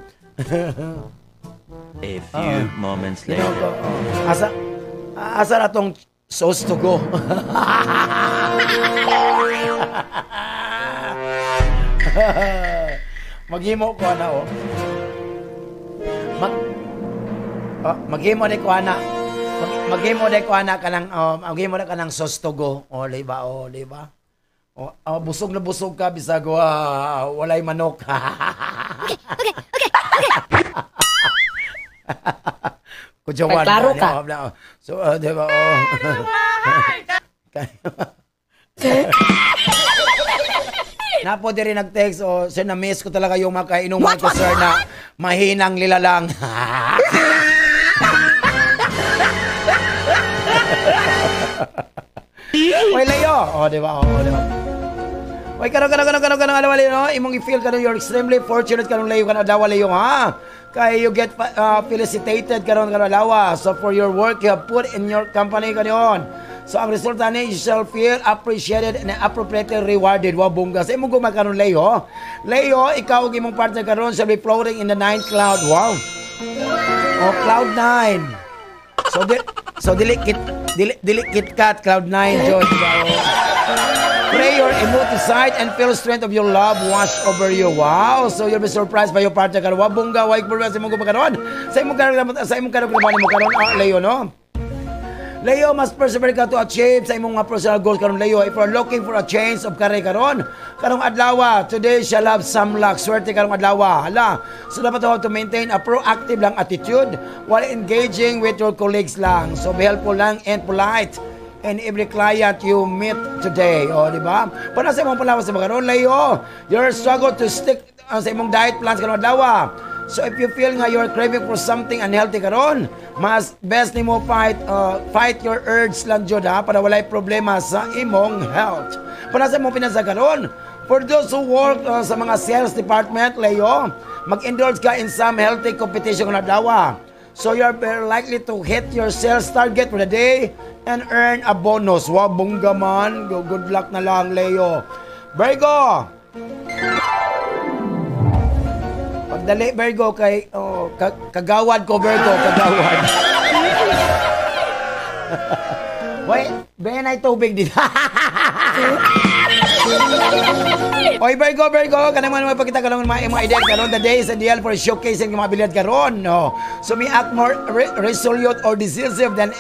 A few moments later. Asa asa na tong sauce to go? Maghimo ko ana oh. Maghimo ni ko ana. Maghimo ni ko ana kanang maghimo na kanang sauce to go. Oh, di ba? Oh, di ba? Oh, oh, busog na busog ka bisag walay manok. Okay. Kudyawan. Klaro ka. So, di ba? Oh. Napo diri nag-text, oh, sir, na-miss ko talaga yung makainuman ko, sir, na mahinang lilalang. Oy, Leo! Oh, di ba? Oh, di ba? Oy, kanong, alam, no? Imong i-feel kanong you're extremely fortunate kanong Leo, kanong adlaw, Leo, ha? Kay you get felicitated kanong adlaw. So, for your work you have put in your company kanon. So, ang resulta ni, you shall feel appreciated and appropriately rewarded. Wow, bongga. Sa imong guma karon, Leo. Leo, ikaw ug imong partner karon shall be floating in the ninth cloud. Wow. Oh, cloud 9. So, dili dili KitKat, cloud 9, John. Pray your emotive side and feel strength of your love wash over you. Wow. So, you'll be surprised by your partner karon. Wow, bongga. Why sa imong guma karon? Sa imong karon, mo karon, Leo, no? Leo, mas persevere ka to achieve sa imong mga personal goals karon, Leo. If you're looking for a change of career karon, karong adlaw, today shall have some luck. Swerte karong adlaw. Hala. So dapat to maintain a proactive lang attitude while engaging with your colleagues lang. So be helpful lang and polite and every client you meet today. O, di ba? Para sa imong palawas sa mga karon, Leo, your struggle to stick sa imong diet plans karong adlaw. So if you feel nga you're craving for something unhealthy karon, mas best nimo fight your urge lang jud ha, para walay problema sa imong health. Para sa imong pinansa karon, for those who work sa mga sales department, Leo, mag-indulge ka in some healthy competition kung adlaw. So you're very likely to hit your sales target for the day and earn a bonus. Wow, bongga man. Good luck na lang, Leo. Virgo! Pagdali, Virgo, kay oh, kagawad ko, Virgo, kagawad. Wait, ben ay tubig dito. Oy, Virgo, Virgo, kanang mga mapakita karon mga mga ideal karon. The day is ideal for showcasing mga abilidad karon, no. So may act more resolute or decisive than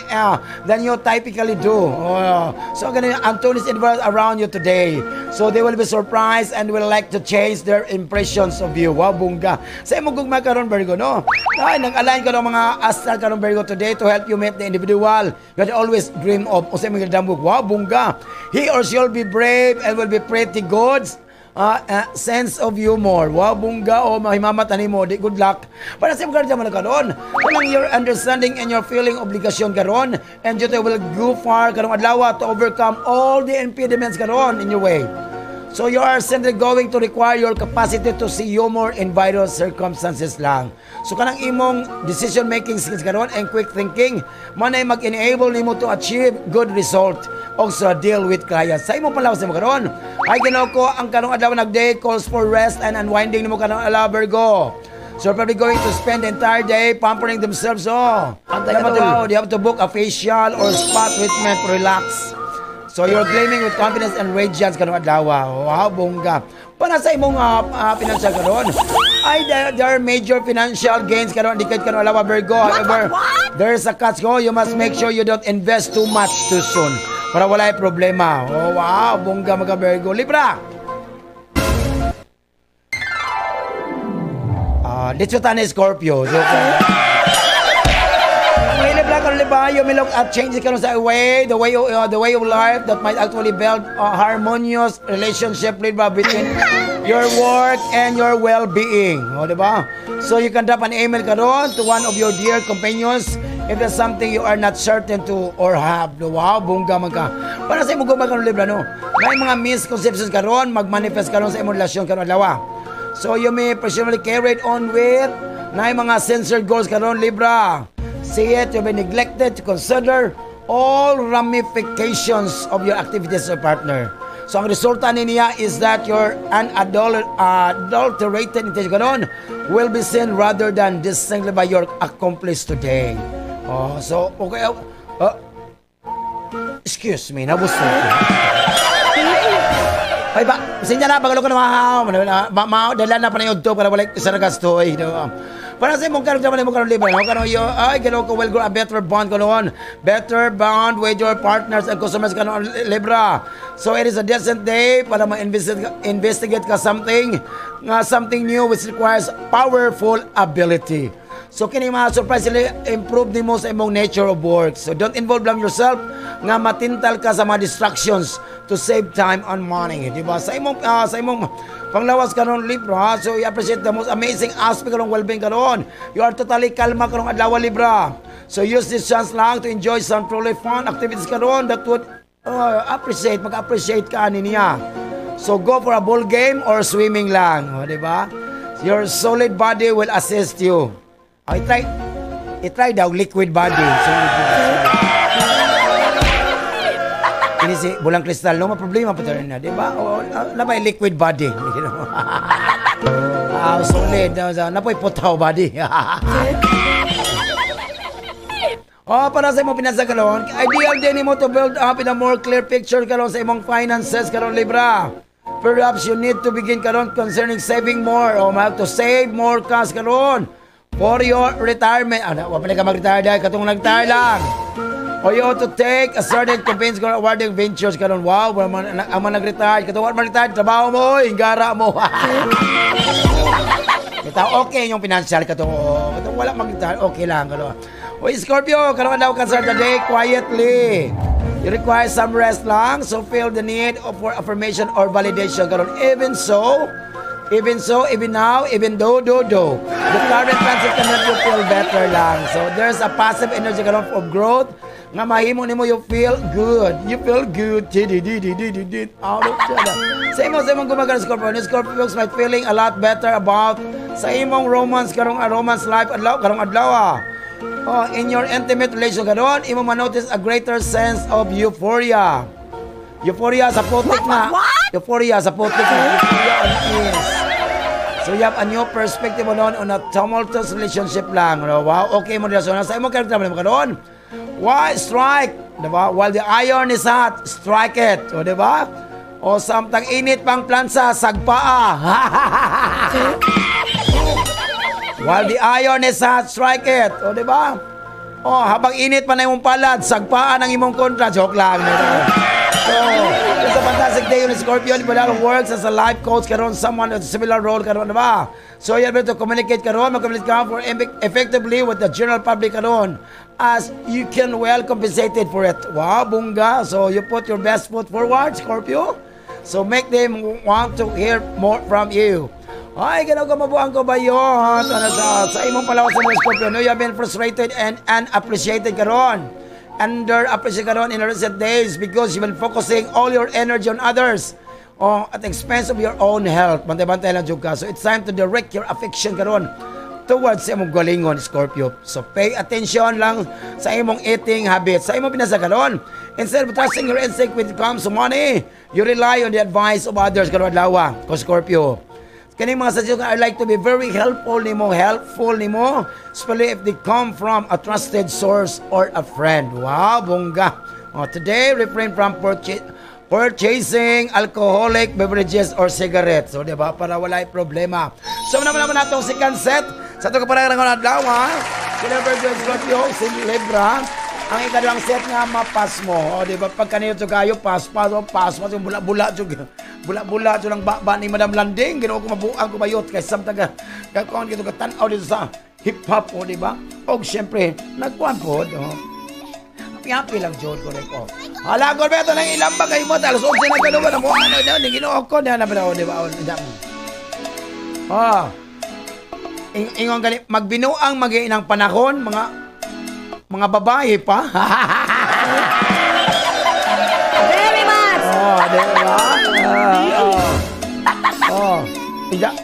you typically do. Oh, so ganun Antonis involved around you today. So they will be surprised and will like to change their impressions of you. Wow, bongga. Sa imong gugma karon, Virgo, no. Ay, nag-align karon mga astral karon, Virgo, today to help you meet the individual you always dream of. O sa imong gidambog. Wow, bongga. He or she will be brave and will be pretty good. Sense of humor. Wow, bongga. O, mahimamata nimo. Di, good luck. Para sa imong karon karon, kanang your understanding and your feeling obligasyon karon, and you will go far karong adlaw to overcome all the impediments karon in your way. So you are simply going to require your capacity to see humor in various circumstances lang. So kanang imong decision making skills karon and quick thinking manay mag-enable nimo to achieve good result also deal with clients. Sa imong palawas nimo karon, ay Ginoo ko ang karong adlaw nagday calls for rest and unwinding nimo karong adlaw, Virgo. So you're probably going to spend the entire day pampering themselves. Oh, Antay ka wow, you have to book a facial or spa treatment to relax. So you're claiming with confidence and radiance karong adlaw. Wow, bongga. Para sa imong financial karon, ay there are major financial gains karon dikit karong adlaw, Virgo. However, there's a catch ko. You must make sure you don't invest too much too soon para walay problema. Oh, wow, bongga mga Virgo. Libra. Dito tayo Scorpio. So, you may look at changes karon sa way, the way of life that might actually build a harmonious relationship, Libra, between your work and your well-being. O, diba? So you can drop an email karon to one of your dear companions if there's something you are not certain to or have. Wow, bongga man ka. Para sa imong gugma karon, Libra, no? May mga misconceptions karon, magmanifest karon sa imong relasyon karon adlaw. So you may presumably carry it on with na mga censored goals karon, Libra. See it, you'll be neglected to consider all ramifications of your activities as a partner. So ang resulta niya is that your unadulterated intention karon will be seen rather than distinctly by your accomplice today. Oh, so okay. Excuse me, nabusog. Ay ba, sinya na pagalo ko na ma dala na pa na yung para walay sa gasto eh. Para sa imong karon man imong karon Libra, no? Karon yo ay Ginoo ko will grow a better bond karon. Better bond with your partners and customers karon, Libra. So it is a decent day para ma-investigate ka something nga something new which requires powerful ability. So kini mga surprisingly improve nimo sa imong nature of work. So don't involve lang yourself nga matintal ka sa mga distractions to save time and money, di ba? Sa imong panglawas karon, Libra, so you appreciate the most amazing aspect karong well-being karon. You are totally kalma karong adlaw, Libra. So use this chance lang to enjoy some truly fun activities karon that would appreciate, mag-appreciate ka ani niya. So go for a ball game or swimming lang, o, di ba? Your solid body will assist you. Oh, i-try daw liquid body. Solid body. Ini si Bulang Kristal, no, problema pa na, di ba? O, napay liquid body. You know? Solid. Napoy putaw body. Oh, para sa imong pinansa karon, ideal din nimo to build up in a more clear picture karon sa imong finances karon, Libra. Perhaps you need to begin karon concerning saving more o have to save more cash karon for your retirement. Ano, wa pa ka mag-retire dahil katong nag-retire lang. O you ought to take a certain campaigns karon awarding ventures karon. Wow, ang mga nag-retire, katong wa man-retire, trabaho mo, hinggara mo. Bitaw okay yung financial katong wala mag-retire, okay lang karon. Oy, Scorpio, karon daw ka start the day quietly. You require some rest lang, so feel the need for affirmation or validation karon. Even so, Even so, even now, even though, do, do. The current transit can help you feel better lang. So there's a positive energy karon of growth nga mahimo nimo you feel good. You feel good. Di di di di di di di. Out of sa imo, sa imong gumagana, Scorpio. Scorpio folks might feeling a lot better about sa imong romance karong romance life adlaw karong adlaw ah. Oh, in your intimate relation karon, imo ma-notice a greater sense of euphoria. Euphoria sa putik na. Euphoria sa putik na. Euphoria on ease. So you have a new perspective on a tumultuous relationship lang. No? Wow, okay mo nila. So, sa imong character mo karon. Why strike? Diba? While the iron is hot, strike it. O, diba? O samtang init pang plansa, sagpaa. While the iron is hot, strike it. O, diba? O, habang init pa na imong palad, sagpaan ang imong kontra. Joke lang. Diba? So, it's a fantastic day on Scorpio. Bilal works as a life coach karon, someone with a similar role karon, diba? So, you're able to communicate karon, mag-communicate ka for effectively with the general public karon as you can well compensated for it. Wow, bongga. So, you put your best foot forward, Scorpio. So, make them want to hear more from you. Ay, gano'n ko mabuang ko ba yun? Ano sa imong palawas sa mga Scorpio, no, you have been frustrated and unappreciated karon. Underappreciated karon in recent days because you've been focusing all your energy on others at the expense of your own health. Bantay-bantay lang jud ka. So it's time to direct your affection karon towards sa imong galingon, Scorpio. So pay attention lang sa imong eating habits. Sa imong pinasa karon, instead of trusting your instinct when it comes to money, you rely on the advice of others karon adlaw ko, Scorpio. Kaning mga suggestions I like to be very helpful nimo, especially if they come from a trusted source or a friend. Wow, bongga. Oh, today, refrain from purchasing alcoholic beverages or cigarettes. So, di ba? Para walay problema. So, naman naman natong second set. Sa ito kaparang ng adlaw, ha? Sila Virgo, Scorpio, si Libra. Ang ikaduhang set nga mapas mo. O, di ba? Pag kanino ito kayo, pas, pas, o, pas, pas, yung bula-bula, bula-bula, ito lang ba ni Madam Landing. Ginoo ko mabuang kumayot. Kay samtang ka, kakuan dito ka tanaw dito sa hip-hop, o, di ba? O, siyempre, nagkuan po, o. Happy-happy lang, Jod, correct, o. Hala, Gorbeto, nang ilang ba kayo mo? Alas 11 na gano'n, ano mo, ano, ano, ginoo ko, na, na, o, di ba? O, oh. Ingon gali, magbinuang magiinang panahon, mga babae pa. Very much! Oh, di ba? Oh.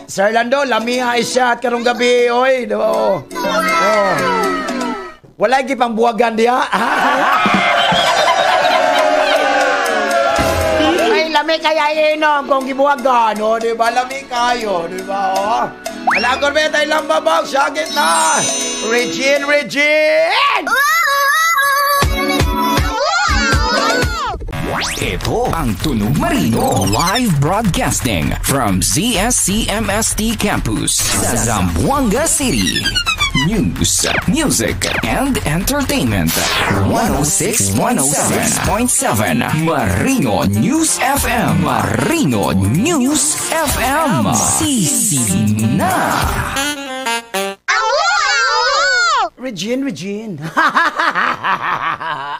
Sir Lando, lamiha siya at karong gabi, oy, di ba? Oh. Oh. Walay gipang buwagan diha. Ay, lami kaya inom kung gibuwagan, oh, di ba? Lami kayo, di ba? Oh. Ala, Corbeta, ilang babag, syagit na! Regine, Regine! Ito ang Tunog Marino live broadcasting from ZSCMST Campus sa Zamboanga City. News, music, and entertainment. 106.7 Marino News FM. Marino News FM. Sisi na. Regine, Regine.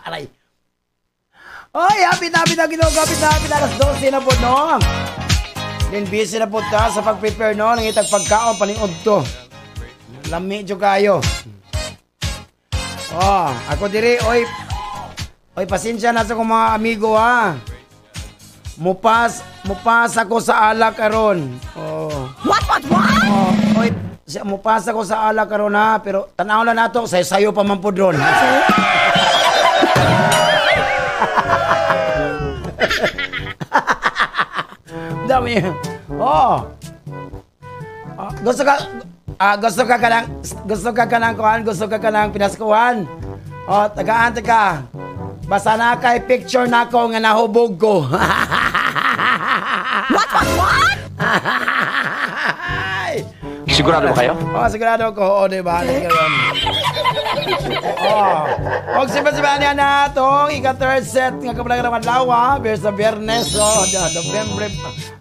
Aray. Oy, happy na, happy na, ginoo, happy na, happy na, alas 12 na po, no? Then busy na po ta sa pag-prepare, no? Nangitag pagkaon, palingod to. Lami dyo kayo. Oh, ako diri, oy. Oy, pasensya na sa kong mga amigo, ha. Mupas ako sa alak karon. Oh. What? Oh, oy, mupas ako sa alak karon, ha, pero tanaw lang nato, sayo pa man po dron. Dami. Oh. Gusto ka kanang pinaskuhan. Oh, tagaan ka. Basta na kay picture na ko nga nahubog ko. What? Sigurado ba kayo? Oh, sigurado ko. Oo, di ba? Oh. Og siba-siba niya na itong ika-third set nga kapalagan ng adlaw, ha? Sa Biyernes, oh,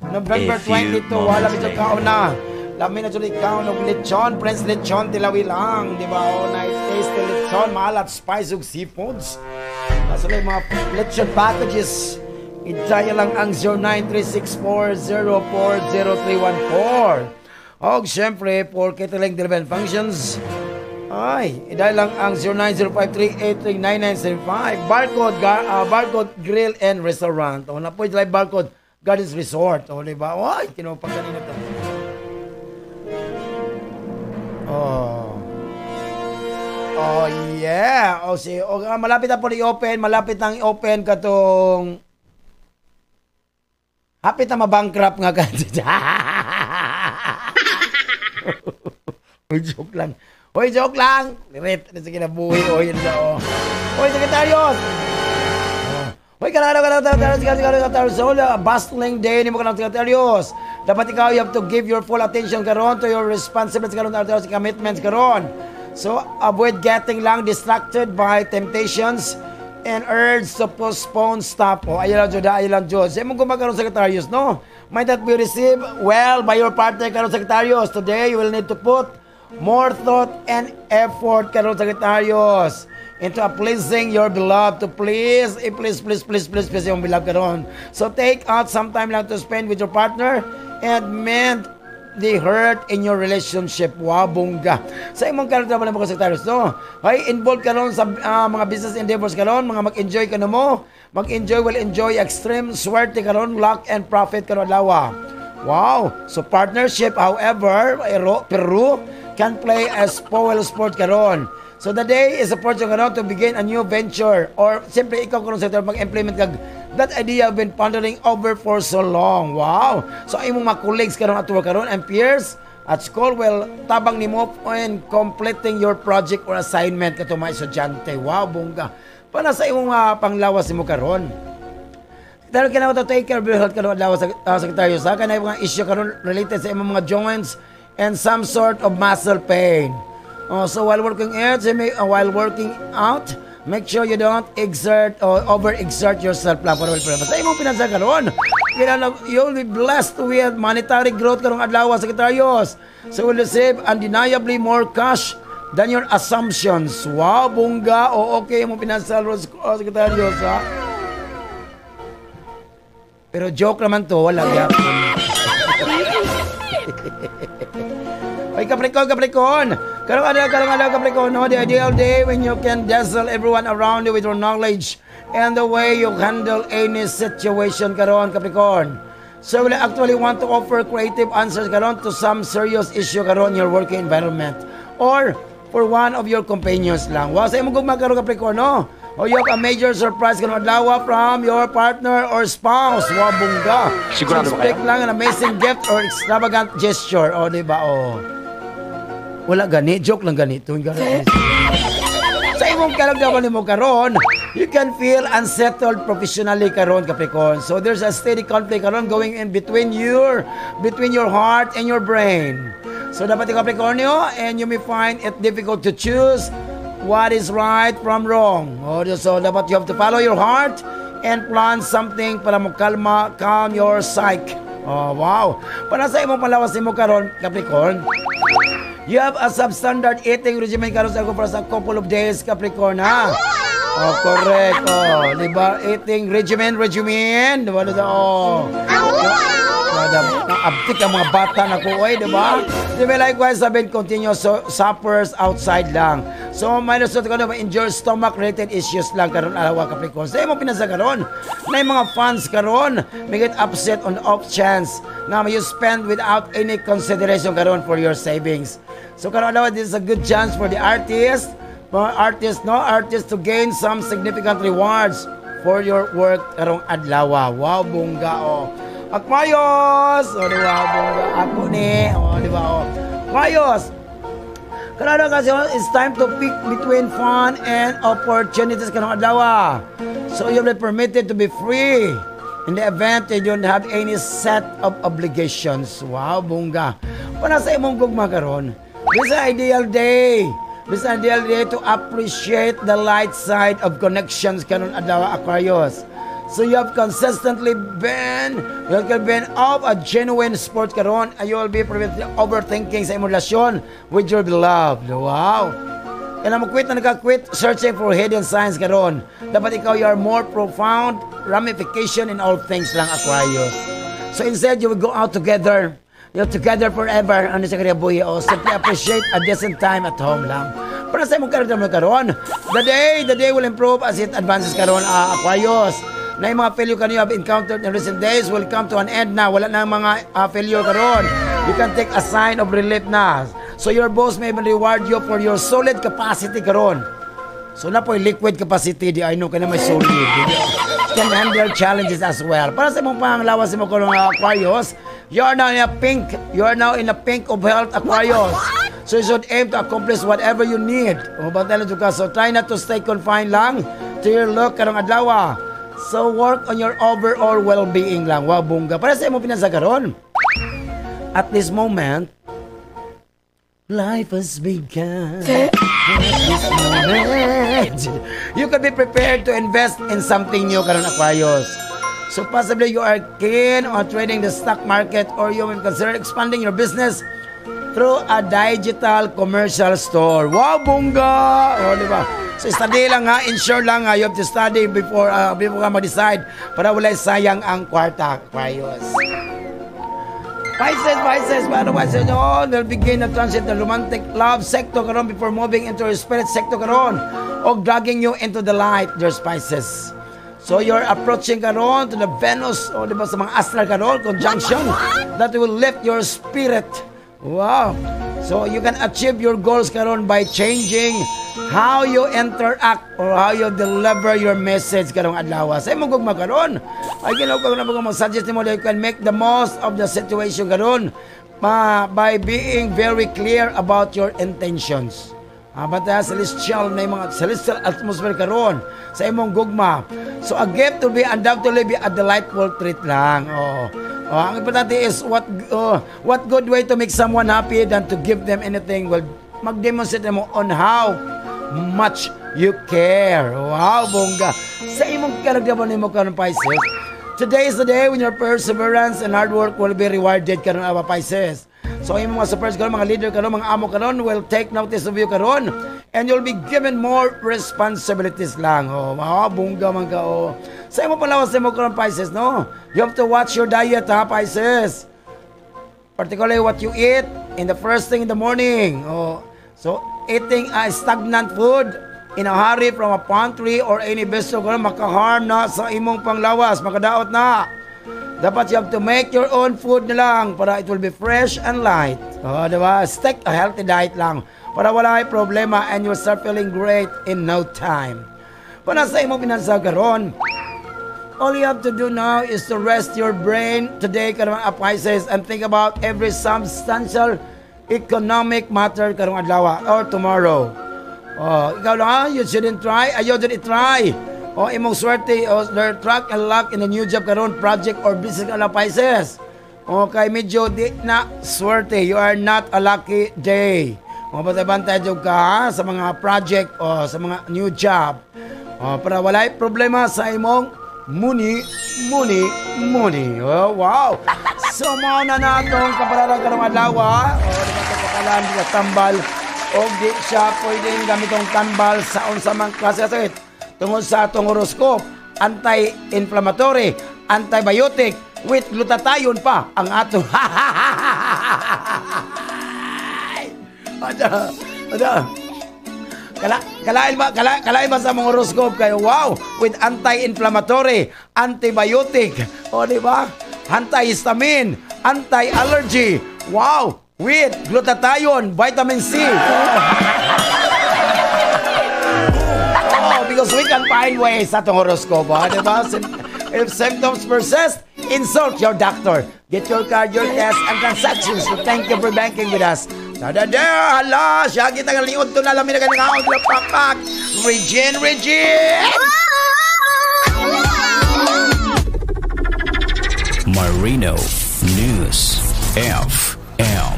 November 22, wala medyo kaon na. Lami na tuloy kaon og lechon, Prince Lechon, tilawi lang, di ba? Oh, nice taste lechon, maalat, spice ug seafoods. Nasa mga lechon packages. I-dial lang ang 0936-404-0314. Og syempre, for catering, delivery and functions, ay, i-dial lang ang 09053839975. Barcode Grill and Restaurant. O, na po Barcode Gardens Resort. O, diba? Ay, kinupag kanina to. Oh. Oh, yeah. O, si, o, malapit na po i-open. Malapit nang i-open katong hapit na mabankrupt nga ka. Uy, joke lang. Hoy, joke lang. Lirit na sa kinabuhi. Oy, yun na, oh. Hoy, Sagittarius. Oh. Hoy, kanaro, kanaro, kanaro, kanaro, kanaro, kanaro. So, bustling day ni mo kanang Sagittarius. Dapat ikaw, you have to give your full attention karon to your responsibilities karon, to commitments karon. So, avoid getting lang distracted by temptations and urge to postpone stop. O, ayaw lang, Judah, ayaw lang, Diyos. Sa imong gumagaroon, Sagittarius, no? Might not be received well by your partner karon, Sagittarius. Today, you will need to put more thought and effort karon, Sagittarius, into pleasing your beloved, to please, please, please, please, please, please yung beloved karon. So take out some time lang to spend with your partner and mend the hurt in your relationship. Wow, bongga. Sa imong karon trabaho mo, Sagittarius, no? Ay, involved karon sa mga business endeavors karon, mga mag-enjoy ka na mo, mag-enjoy, will enjoy extreme swerte karon, luck and profit karon adlaw. Wow. So partnership, however, Peru can play a spoil sport karon. So the day is a fortune karon to begin a new venture, or simply ikaw karon sa mag-implement kag that idea have been pondering over for so long. Wow. So imong mga colleagues karon at work karon and peers at school will tabang nimo in completing your project or assignment kato mga estudyante. Wow, bongga. Para sa imong panglawas nimo karon. Dahil kailangan to take care of your health karon adlaw sa Sagittarius. Ha, kanay mga issue karon related sa imong mga joints and some sort of muscle pain. So while working out, make sure you don't exert or overexert yourself lang para sa imong pinansa karon. You'll be blessed with monetary growth karong adlaw, Sagittarius. So will receive undeniably more cash than your assumptions. Wow, bongga. O okay imong pinansa, Sagittarius, ha? Pero joke naman to, wala gyapon. Ay, Capricorn, Capricorn. Karong adlaw, Capricorn, no? The ideal day when you can dazzle everyone around you with your knowledge and the way you handle any situation karon, Capricorn. So we actually want to offer creative answers karon to some serious issue karon in your working environment or for one of your companions lang. Wow, sa imong gugma karon, Capricorn, no? O you have a major surprise karon adlaw from your partner or spouse. Wow, bongga. Sigurado so, expect lang an amazing gift or extravagant gesture. O, di ba? O. Wala gani, joke lang ganito. Sa imong karamdaman nimo karon, you can feel unsettled professionally karon, Capricorn. So there's a steady conflict karon going in between your heart and your brain. So dapat Capricornio, and you may find it difficult to choose what is right from wrong. Oh, so dapat you have to follow your heart and plan something para mo calm your psyche. Oh, wow. Para sa imong palawas nimo karon, Capricorn, you have a substandard eating regimen karon sa for a couple of days, Capricorn, ha? Oh, correct. Oh, di ba? Eating regimen, di ba? Oh. Abtik ang mga bata na ko, oy, di ba? Di ba likewise, sabihin, continuous suppers outside lang. So, may result ka na, endure stomach-related issues lang karon alawa, Capricorn. Sa imong pinasa karon, na yung mga fans karon, may get upset on off chance na you spend without any consideration karon for your savings. So, karon alawa, this is a good chance for the artist, artists to gain some significant rewards for your work karong adlaw. Wow, bongga, oh. Aquarius! O, di ba, bongga? Ako ni. O, di ba, o. Aquarius! Karano kasi, it's time to pick between fun and opportunities karong adlaw. So, you'll be permitted to be free in the event you don't have any set of obligations. Wow, bongga. Para sa imong gugma karon, this is an ideal day. This is an ideal day to appreciate the light side of connections karon adlaw, Aquarius. So you have consistently been of a genuine sport karon, and you will be prevented overthinking sa imong relasyon with your beloved. Wow. Kaya mo quit na nagka-quit searching for hidden signs karon. Dapat ikaw, you are more profound ramification in all things lang, Aquarius. So instead, you will go out together. You're together forever. Ano sa kariyabuhi? O simply appreciate a decent time at home lang. Para sa imong karakter mo karon, the day will improve as it advances karon, Aquarius. Na yung mga failure kanyo have encountered in recent days will come to an end na. Wala na mga failure karon. You can take a sign of relief na. So your boss may even reward you for your solid capacity karon. So na po liquid capacity di I know ka na may solid. Can handle challenges as well. Para sa imong panglawas mo karon, Aquarius, you are now in a pink, you are now in a pink of health, Aquarius. So you should aim to accomplish whatever you need. O bantayan lang ka. So try not to stay confined lang to your look karong adlaw. So work on your overall well-being lang. Wow, bongga. Para sa imong pinansa karon. At this moment, life has begun. At this moment, you can be prepared to invest in something new karon, Aquarius. So possibly you are keen on trading the stock market or you may consider expanding your business through a digital commercial store. Wow, bongga! O, di ba? So study lang ha, ensure lang ha, you have to study before ka mag-decide para wala sayang ang kwarta, Aquarius. Pisces, Pisces, paano ba sa inyo? They'll begin to transit the romantic love sector karon before moving into your spirit sector karon o dragging you into the light, dear Pisces. So you're approaching karon to the Venus o di ba sa mga astral karon conjunction that will lift your spirit. Wow. So you can achieve your goals karon by changing how you interact or how you deliver your message karong adlaw. Sa imong gugma karon, ay ginaw ko na mga suggest nimo that you can make the most of the situation karon ma by being very clear about your intentions. Bata celestial na yung mga celestial atmosphere karon sa imong gugma. So a gift will be undoubtedly be a delightful treat lang. Oh. Oh, ang importante is what good way to make someone happy than to give them anything? Well, mag-demonstrate mo on how much you care. Wow, bongga. Sa imong karagdaman nimo karon, Pisces, today is the day when your perseverance and hard work will be rewarded karon, awa Pisces. So imong mga supporters karon, mga leader karon, mga amo karon will take notice of you karon and you'll be given more responsibilities lang. Oh, wow, bongga man ka oh. Sa imong palawas nimo karon, Pisces, no? You have to watch your diet ha, Pisces. Particularly what you eat in the first thing in the morning. Oh, so eating a stagnant food in a hurry from a pantry or any bistro karon maka-harm na sa imong panglawas, makadaot na. Dapat you have to make your own food na lang para it will be fresh and light. Oh, di ba? Stick a healthy diet lang para wala ay problema and you'll start feeling great in no time. Para sa imong pinansa karon, all you have to do now is to rest your brain today karong Pisces and think about every substantial economic matter karong adlaw or tomorrow. Oh, ikaw lang ha, you shouldn't try. Ayaw dyan i-try. O imong swerte o their track and luck in a new job karon, project or business ala Pisces. O kay medyo di na swerte. You are not a lucky day. O bantay-bantay jud ka ha, sa mga project o sa mga new job. O para walay problema sa imong money, money, money. Oh, wow. So mao na natong kapalaran karong adlaw. O di ba kapakalan di tambal o di siya pwedeng gamitong tambal sa unsa mang klase sa sakit. Tungod sa atong horoscope, anti-inflammatory, antibiotic, with glutathione pa ang atong. Ada, ada. Kalain ba sa mga horoscope kayo? Wow, with anti-inflammatory, antibiotic, o di ba? Antihistamine, anti-allergy. Wow, with glutathione, vitamin C. Oh, because we can find ways sa atong horoscope, ha? Di ba? If symptoms persist, insult your doctor. Get your card, your test, and transactions. So thank you for banking with us. Da-da-da! Hala! Siya kita nga liod to na lang minaganang papak. Regine, Regine! Marino News FM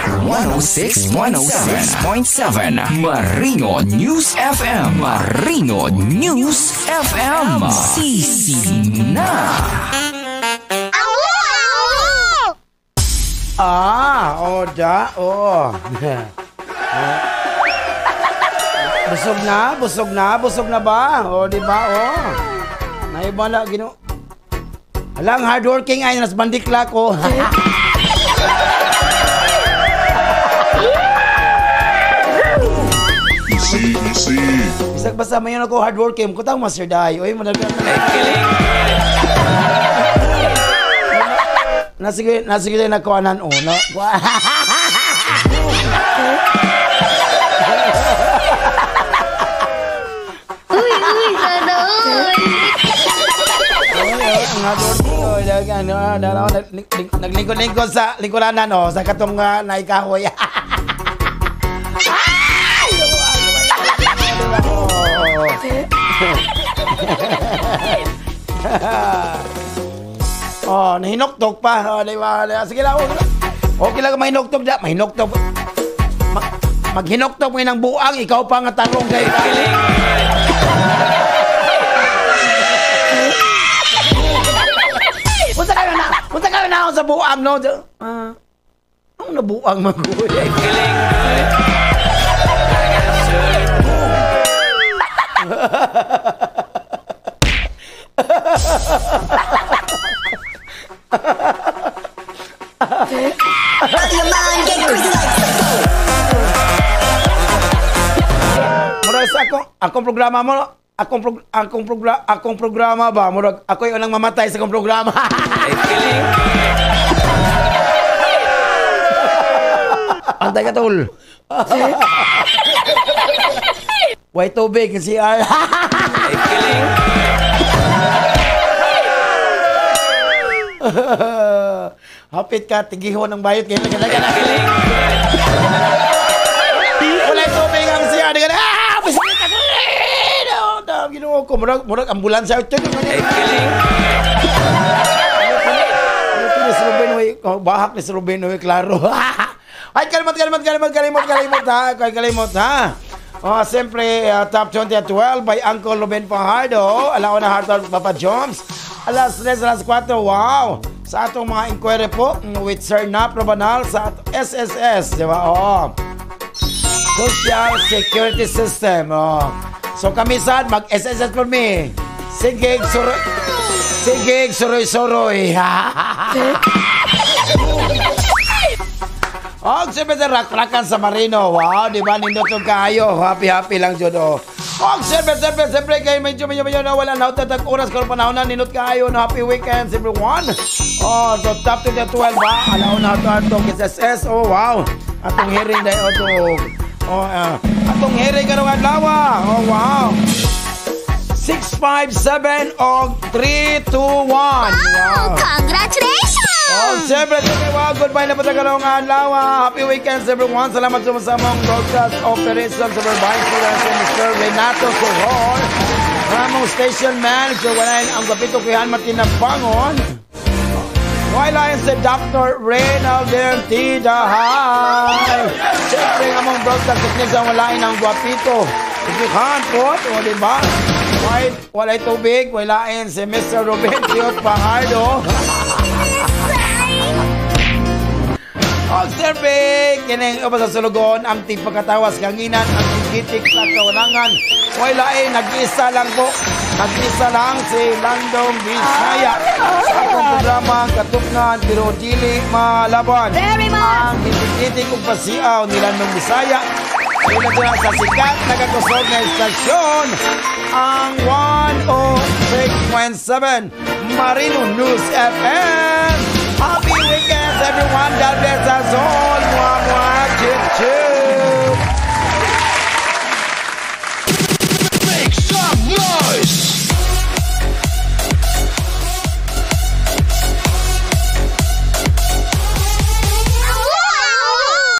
106.7 Marino News FM. Marino News FM. Sisi na. Ah, o da, oh. Busog na, busog na, busog na ba? O, di ba? O. Naibala, gino. Alang hardworking ay nas bandikla ko. Easy, easy. Bisag basta mayon ako hardworking, kutang Master Dai. Oy, managan. Nasige, nasige na kuanan o, no. Uy, uy, sana all. Naglingkod-lingkod sa lingkuranan o, sa katong naikahoy. Oh, nahinoktok pa. Oh, di ba? Sige lang. Okay lang mahinoktok da. Mahinoktok. Maghinoktok mo ng buang, ikaw pa nga tarong kay. Unsa kayo na? Unsa kayo na ako sa buang no? Anong nabuang maguya? Murag sa akong programa mo, akong programa ba? Murag ako'y unang mamatay sa akong programa. Antay ka tol. Way tubig CR. Hapit ka, tigihon ang bayot. Kaya lagyan. Walay tubig ang CR. Ah! Bisikit ka! Ginoo ko. Murag ambulansya. Bahak ni si Ruben, klaro. Ay, kalimot, ha. Kalimot, ha. Oh, siyempre, Top 20 at 12 by Uncle Ruben Fajardo. Alauna Hartol, Papa Jones. Alas 3, alas 4, wow! Sa atong mga inquiry po with Sir Nap Rabanal sa SSS, di ba? Oh. Social Security System. Oh. So kami sad, mag-SSS for me. Sige, suroy-suroy. Oh, siyempre sa rak-rakan sa Marino. Wow, di ba? Nindotong kayo. Happy-happy lang dyan, oh. Oh, siyempre, kayo medyo na wala na utatag oras karon panahon na nindot kayo. No, happy weekends, everyone. Oh, so top 10 to 12 ba? Alaw na ito, atong SSS. Oh, wow. Atong hearing dahil, oh, oh, atong hearing karong adlaw. Oh, wow. 6, 5, 7, o 3, 2, 1. Wow! Congratulations! Oh, siyempre, wow, goodbye na po sa karong adlaw. Happy weekends, everyone. Salamat sa among broadcast operation supervisor, Mr. Renato Sohor. Among station manager, wala ang Gapito Kuyan Martin Bangon. Wala si Dr. Reynaldo T. Dahay. Siyempre, among broadcast technician, wala ang Guapito Kuyan po, o diba? Walay tubig, walain si Mr. Ruben Tiot Fajardo. Og siyempre, kining upa sa sulugon, ang tigpagkatawas kanginan, ang tigitik sa kawalangan. Walain, nag-isa lang po. Nag-isa lang si Landong Bisaya. Sa akong programa, katungan, pero dili malaban. Very much! Ang tigitik ug pasiaw ni Landong Bisaya. Una sila sa sikat na kakusog na istasyon, ang 106.7 Marino News FM. Happy weekend, everyone. God bless us all. Mua, mua, chip, chip. Make some noise.